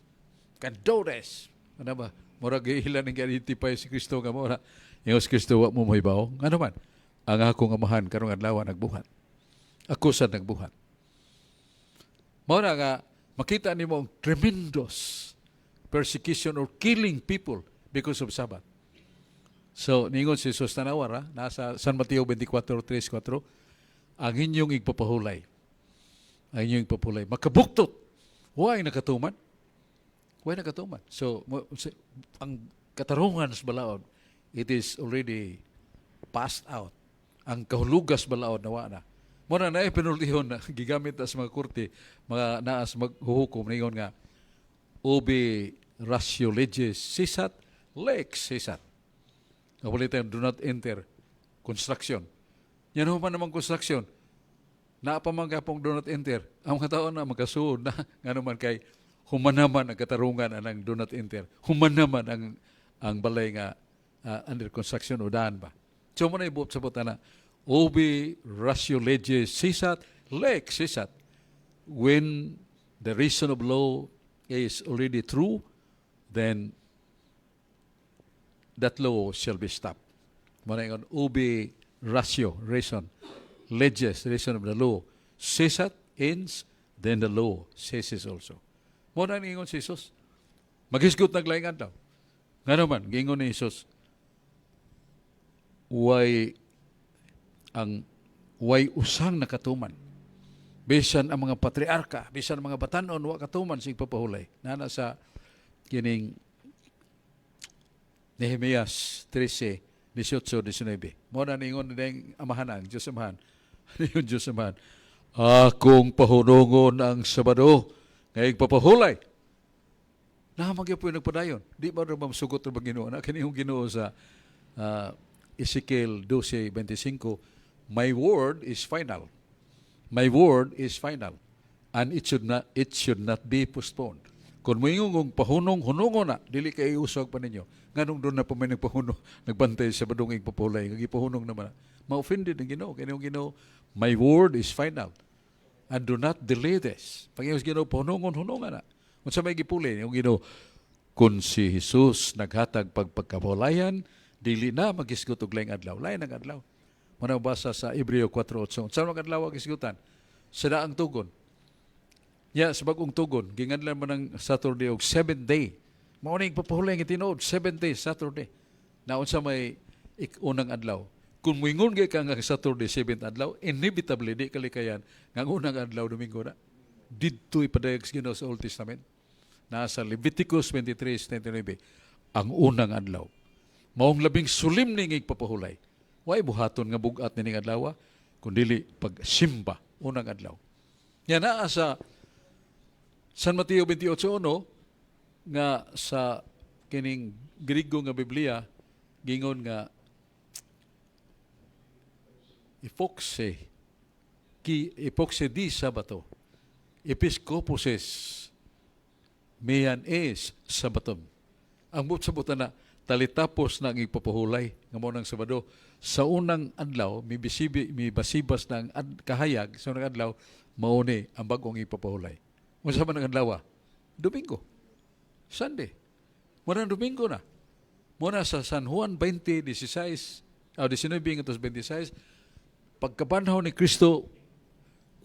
can do this." Ano ba? Murag giila ning identify si Kristo nga mora. Ingon si Kristo, "Wa mo mohibaw. Ngano man? Ang akong Amahan karong adlaw nagbuhat. Ako sa nagbuhat." Mao na nga makita nimo ang tremendous persecution or killing people because of Sabbath. So, ningon si Jesus, tanawa ra, nasa San Mateo 24, 3, 4, ang inyong igpapahulay. Ang inyong igpapahulay. Makabuktot. Why nakatuman? Why nakatuman? So, ang katarungan sa balaod, it is already passed out. Ang kahulugas balaod, nawa na. Mo na naay penultihon na gigamit na sa mga korte, mga naas maghuhukom, ningon nga, ubi ratio legis cessat, lex cessat. Kapulitan, do not enter construction. Yan ho man namang construction. Naa pa man gapong do not enter. Ang mga tao na magkasuod na, nga naman kay human naman ang katarungan anang do not enter. Human naman ang balay nga under construction o daan ba. So mo na ibuot sa na ubi ratio legis cessat, lex cessat. When the reason of law is already true, then that law shall be stopped. Mao na ingon, ubi ratio, reason, legis, reason of the law, cessat, ends, then the law ceases also. Mao na ingon si Jesus. Maghisgot naglaing adlaw. Nga naman, giingon ni Jesus, way usang nakatuman. Bisan ang mga patriarka, bisan ang mga batanon, wa katuman sa igpapahulay. Nana sa kining Nehemias 13, 18, 19. Mo na ningon na Amahan ang Diyos Amahan. Ningon Diyos Amahan, "Akong pahunungon ang Sabado, nga igpapahulay." Nahamag po yung nagpadayon. Di ba rin masugot ng Ginoo? Na kinihong Ginoo sa Ezekiel 12:25, "My word is final. My word is final. And it should not be postponed." Kung moingon kong pahunong, hunungon na, dili kay iuswag pa ninyo. Nganong duna pa may nagpahunong, nagbantay sa Sabadong igpapahulay, nga gipahunong naman na. Ma-offended ang Ginoo. Kaya ang Ginoo, "My word is final. And do not delay this." Pag yung Ginoo, pahunungon, hunungan na. Kung sa may gipuli, yung Ginoo, kung si Jesus naghatag pagpagkabulayan, dili na magisgot og laing adlaw. Lain ang adlaw. Muna basa sa Hebreo 4:8. Sa mga adlaw ang gisgutan? Sa daang tugon. Ya, sa bagong tugon, ginganlan man ang Saturday og seventh day. Mao ning papahulay nga tinuod, seventh day, Saturday. Naunsa may unang adlaw? Kung moingon gyud ka nga Saturday seventh adlaw, inevitably di kalikayan nga ang unang adlaw Domingo na. Didto ipadayag sa Ginoo sa Old Testament. Nasa Leviticus 23:29 ang unang adlaw. Maong labing solemn ning igpapahulay. Way buhaton nga bugat nining adlaw kun dili pagsimba unang adlaw. Yan naa sa San Mateo 28:1 nga sa kining Griego nga Biblia gingon nga epoxe ki epoxe di Sabato episkoposes mean es Sabatom. Ang buot sabutan na talitapos na ang igpapahulay nga mao ng Sabado sa unang adlaw, mibisibi mibasibas na ang kahayag sa unang adlaw, mao ni ang bag-ong ipapahulay. Unsa man ang adlaw? Domingo. Sunday. Mao na Domingo na. Mao na sa San Juan 20:16 o 19 ngadto 26, pagkabanhaw ni Kristo,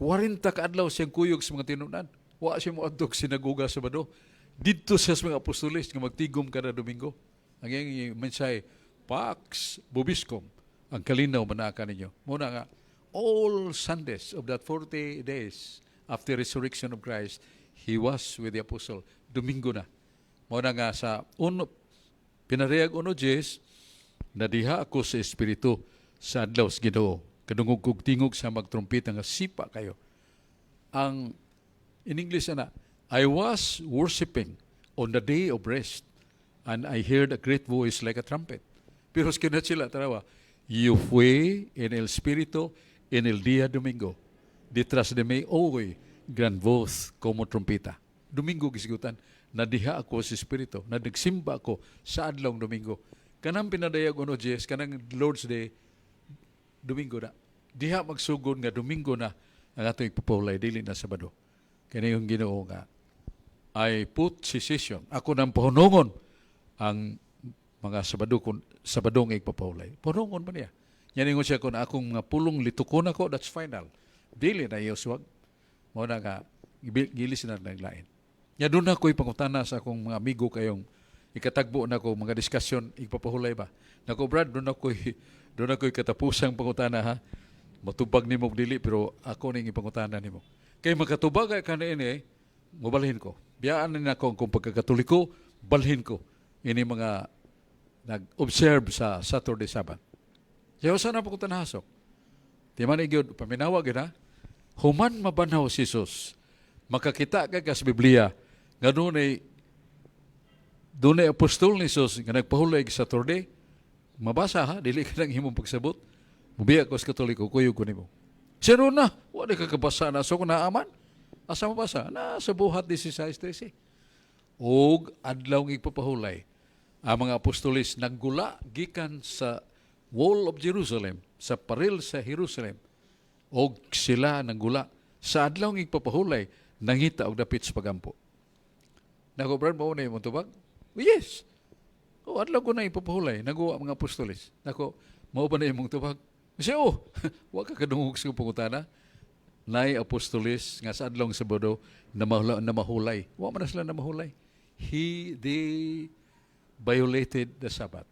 40 ka adlaw siyang kuyog sa mga tinunan. Wa siya moadtog sinagoga Sabado. Didto siya sa mga apostoles nga magtigom kada Domingo. Ang iyang mensahe, "Pax vobiscum," ang kalinaw manaka ninyo. Muna nga, all Sundays of that 40 days after resurrection of Christ, he was with the apostle. Domingo na. Muna nga sa uno, Pinarayag 1:10, "Nadiha ako sa Espiritu sa adlaw sa Ginoo. Kadungog kog tingog sa magtrumpeta nga sipa kayo." Ang in English ana, "I was worshiping on the day of rest and I heard a great voice like a trumpet." Pero skinat sila, tarawa, "Yo fui en el Espíritu en el día domingo. Detrás de mí oí gran voz como trompeta." Domingo gisgutan. Nadiha ako sa Espiritu. Na nagsimba ako sa adlawng Domingo. Kanang Pinadayag 1:10, kanang Lord's Day, Domingo na. Diha magsugod nga Domingo na ang atong ipapahulay, dili na Sabado. Kani yung Ginoo nga I put cessation. Ako nang pahunungon ang mga Sabado kung Sabado nga ipapahulay. Pahunungon ba niya? Yan ingon siya, kung akong mga pulong litukon ako, that's final. Dili na iuswag. Mao na nga gilis na naglain. Ya doon na ko'y pangutana sa akong mga amigo kayong ikatagbo na ko mga diskusyon ipapahulay ba. Nako Brad, doon ako'y katapusang pangutana ha. Matubag nimo og dili pero ako ning ipangutana nimo. Kay makatubag ka na ini, mobalhin ko. Biyaan na nako kung pagkakatoliko, balhin ko ini mga nag-observe sa Saturday Sabbath. Siya sana pangutana hasok. Di man gyud paminawa gyud ha. Human mabanhaw si Jesus, makakita ka sa Biblia nga dunay apostol ni Jesus nga nagpahulay sa Saturday? Mabasa ha, dili ka nang himong pagsabot. Mubiya ko sa Katoliko, kuyog ko nimo. Sino na? Wala ka kabasa na. So kung naaman, asa mabasa? Na sa Buhat 16:13. Og adlaw ng igpapahulay, ang mga apostoles naggula gikan sa wall of Jerusalem, sa paril sa Jerusalem, og sila nanggula sa adlaw ng igpapahulay, nangita og dapit sa pagampo. Nako, Brad, mao na imong tubag? Oh, yes. Oh, adlaw ko na ipapahulay, naguwa ang mga apostoles. Nako, mao ba na imong tubag? Siya, oh, wa ka kadungog sa pangutana. Nay apostoles nga sa adlong Sabado na mahulay. Wa man na sila na mahulay. They violated the Sabbath.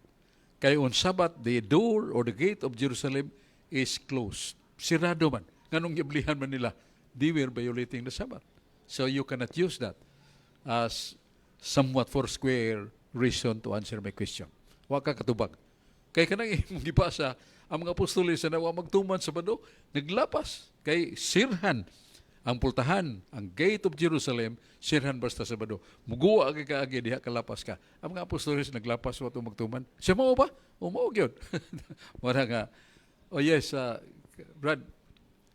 Kay on Sabbath, the door or the gate of Jerusalem is closed. Sirado man. Nganong giblihan man nila, they were violating the Sabbath. So you cannot use that as somewhat four-square reason to answer my question. Wa ka katubag. Kay kanang imong gibasa, ang mga apostoles na wa magtuman sa Sabado, naglapas. Kay sirhan ang pultahan, ang gate of Jerusalem, sirhan basta Sabado. Muguwa kay kaagi diha kalapas ka. Ang mga apostoles naglapas wa magtuman. Siya mao ba? O mao gyud. Mara nga. Oh yes, Brad.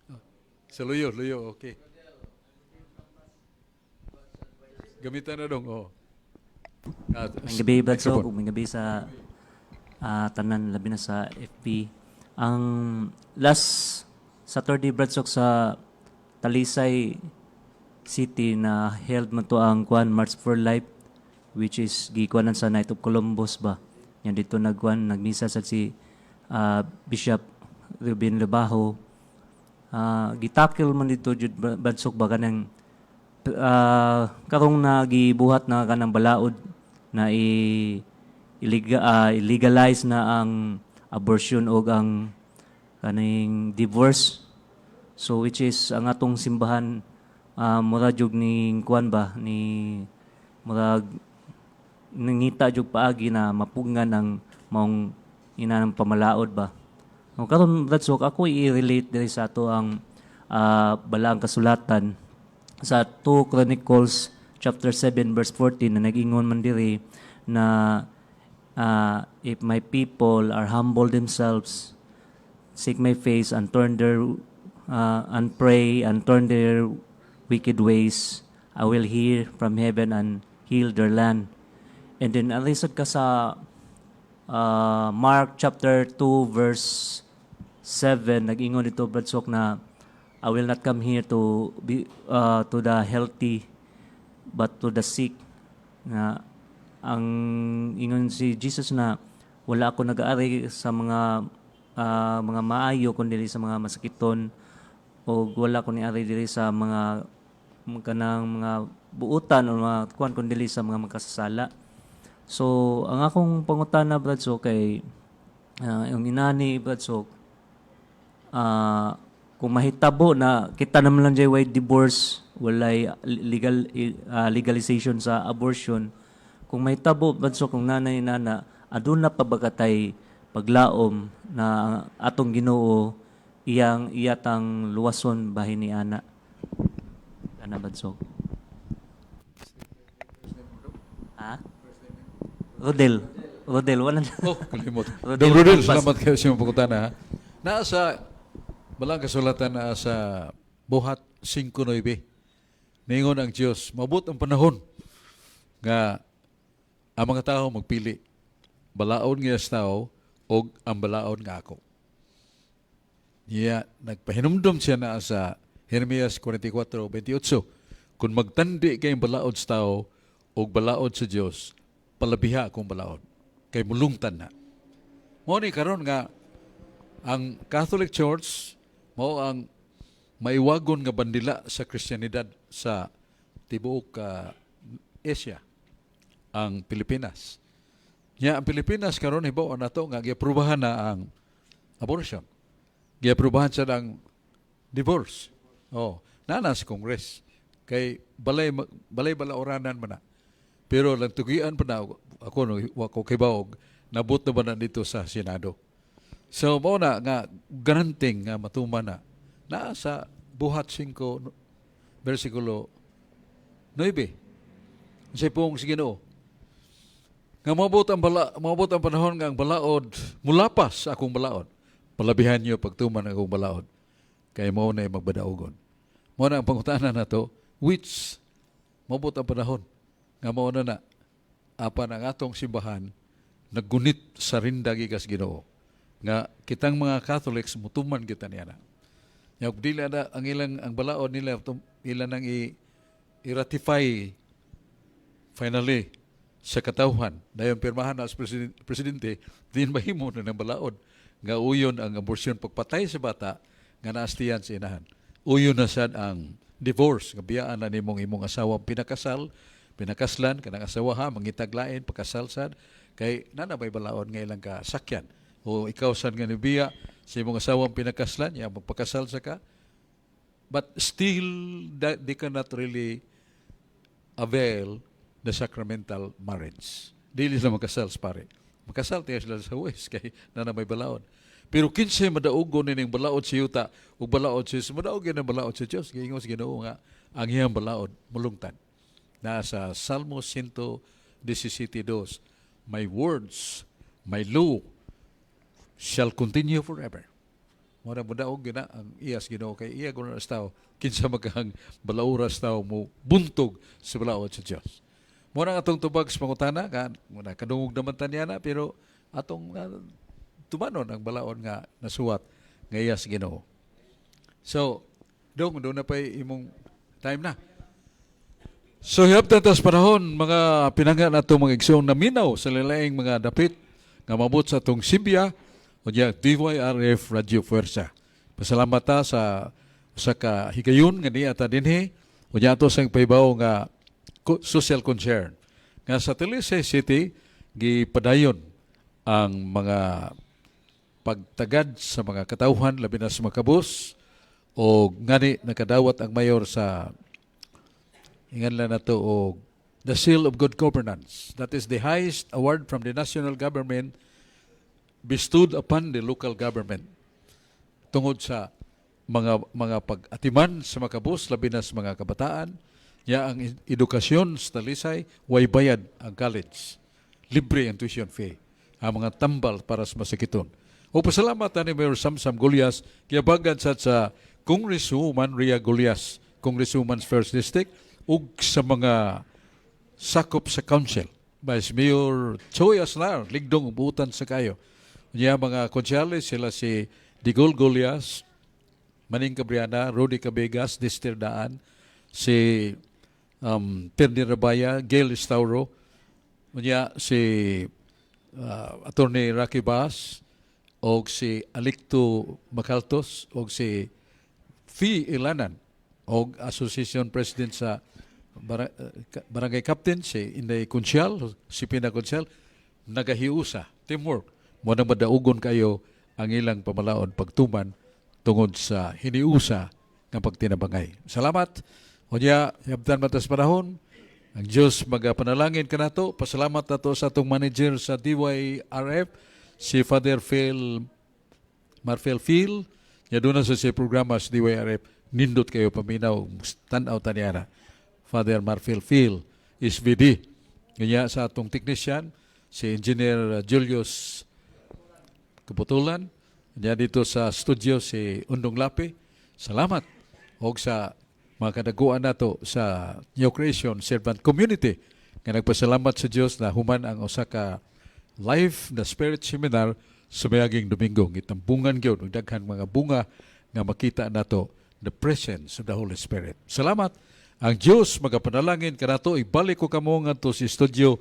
Oh, sa luyo, luyo, okay. Gamitan na dong. Oh. Maayong gabi, Brad Sok, Microphone. ug maayong gabi sa tanan, labi na sa FB. Ang last Saturday, Brad Sok, sa Talisay City na held man to ang kwan March for Life, which is gikuanan sa Knight of Columbus ba. Yan dito nagkuan nagmisa sa si Bishop Ruben Labajo. Gitakil man dito jud, Brad Sok, ba kanang karong nagibuhat na kanang balaod na i illegalize na ang abortion o ang kaning divorce. So which is ang atong simbahan mura jug ni kuan ba ni murag nangita jug paagi na mapugngan ang maong ina ng pamalaod ba. O karon, Brad Sok, ako i-relate diri sa ato ang balaang kasulatan sa 2 Chronicles chapter 7 verse 14 na nag-ingon man diri na "If my people are humble themselves, seek my face and turn their and pray and turn their wicked ways, I will hear from heaven and heal their land." And then alisod ka sa Mark chapter 2 verse 7, nag-ingon dito, Brad Sok, na "I will not come here to be to the healthy but to the sick," na ang ingon si Jesus na wala ako nag-aari sa mga maayo kundi sa mga masakiton o wala ko niari diri sa mga kanang mga buutan o mga kuan kundi sa mga makasasala. So ang akong pangutana, Brad Sok, kay yung inani, Brad Sok, kung mahitabo na kita naman lang jay way divorce, walay legalization sa abortion, kung mahitabo, Brad Sok, kung nanay nana, aduna pa ba katay paglaom na atong Ginoo iyang iyatang luwason bahin ni ana ana, Brad Sok? Ha, Rodel, Rodel, wala na. Oh, kalimot. Rodel Dong Rodel, Campas. Salamat kayo sa iyong pangutana, ha. Naa sa balang kasulatan na sa Buhat 5.9. Ningon ang Diyos, mabot ang panahon nga ang mga tao magpili balaod nga sa tao o ang balaod nga ako. Niya, nagpahinumdum siya na sa Jeremias 44:28. Kung magtandi kayong balaod sa tao o balaod sa Diyos, palabiha akong balaod. Kay mulungtan na. Mao ni karon nga ang Catholic Church mao ang maiwagon nga bandila sa Kristiyanidad sa tibuok Asia, ang Pilipinas. Nya ang Pilipinas karon hibaw nato nga giaprubahan na ang abortion. Giaprubahan sa ang divorce. Oh, nana sa Congress kay balay balay balaoranan man na. Pero lang tugian pa na ako no wa ko kibaw nabot na ba na dito sa Senado. So mao na nga granting nga matuman na naa sa Buhat 5 versikulo 9. Unsay pung sa Ginoo? Nga moabot ang panahon nga ang balaod mulapas sa akong balaod. Palabihan niyo pagtuman ang akong balaod. Kay mao na magbadaogon. Mao na ang pangutana nato, which moabot ang panahon nga mao na na apan ang atong simbahan naggunit sa rinda gikas Ginoo nga kitang mga Catholics mutuman kita niya na. Nya ug dili na ang ilang ang balaod nila ila nang i-ratify finally sa katawhan dayon pirmahan na as presidente din mahimo na ng balaod nga uyon ang abortion, pagpatay sa bata nga naastiyan sa inahan, uyon na sad ang divorce nga biyaan na nimong imong asawa pinakasal, pinakaslan kanang asawa ha, mangitag lain, pakasal sad kay nana may balaod nga ilang kasakyan o ikaw sad nga nibiya sa imong asawang pinakaslan ya magpakasal sa ka, but still that they cannot really avail the sacramental marriage. Dili sila makasal sa pare. Makasal tiya sila sa huwes kay na may balaod. Pero kinsay madaogon nining balaod sa yuta ug balaod sa Diyos, madaog ang balaod sa Diyos. Giingon sa Ginoo nga ang iyang balaod mulungtad. Na sa Salmo 117:2, "My words, my law shall continue forever." Mo na mudaog gyud na ang iyas Ginoo kay iya kuno sa tao kinsa makang balauras tao mo buntog sa balaod sa Dios. Mo na atong tubag sa pangutana ka mo na kadungog naman ta niya na, pero atong tumanon ang balaod nga nasuwat nga iya sa Ginoo. So, dong doon na pa'y imong time na. So hiyabtan tas panahon, mga pinangga nato, mga igsoong naminaw sa lalaing mga dapit nga mabot sa atong Simbia unya DYRF Radio Fuerza. Pasalamat ta sa usa ka higayon nga niya ta dinhi unya ato sang pahibaw nga social concern nga sa Talisay City gipadayon ang mga pagtagad sa mga katawhan, labi na sa mga kabus, o ngani nakadawat ang mayor sa ingan lang nato og the Seal of Good Governance. That is the highest award from the national government bestowed upon the local government tungod sa mga pag-atiman sa makabus, labi na sa mga kabataan. Ya ang edukasyon sa Talisay, way bayad ang college, libre ang tuition fee, ang mga tambal para sa masakiton. O pasalamat ni Mayor Samsam Gullas, giabagan sa Congresswoman Ria Gullas, Congresswoman's First District, ug sa mga sakop sa council. Vice Mayor Choi Aslar, ligdong buutan sa kayo. Niya mga konsyales, sila si Digol Golias, Maning Cabriana, Rudy Cabegas, Dister Daan, si Perni Rabaya, Gail Estauro, unya si Attorney Rocky Bass, og si Alicto Macaltos, og si Fee Ilanan, og Association President sa Barangay Captain, si Inday Kunsyal, si Pina Kunsyal, nagahiusa, teamwork. Mo na madaugon kayo ang ilang pamalaod pagtuman tungod sa hiniusa nga pagtinabangay. Salamat. Unya, yabtan matas panahon, ang Diyos magapanalangin kanato. Pasalamat nato sa atong manager sa DYRF, si Father Phil Marfel Phil. Ya doon na sa siya programa sa DYRF. Nindot kayo paminaw, tanaw taniana. Father Marfel Phil, SVD. Kanya sa atong technician, si Engineer Julius Kaputulan. Kanya dito sa studio si Undong Lapi. Salamat. Og sa mga kadaguan nato sa New Creation Servant Community nga nagpasalamat sa Dios na human ang usa ka Life the Spirit Seminar sa mayaging Domingo. Gitambungan gyud og daghan mga bunga nga makita nato the presence of the Holy Spirit. Salamat. Ang Dios magapanalangin kanato. Ibalik ko kamo ngadto sa studio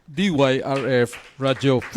DYRF Radio.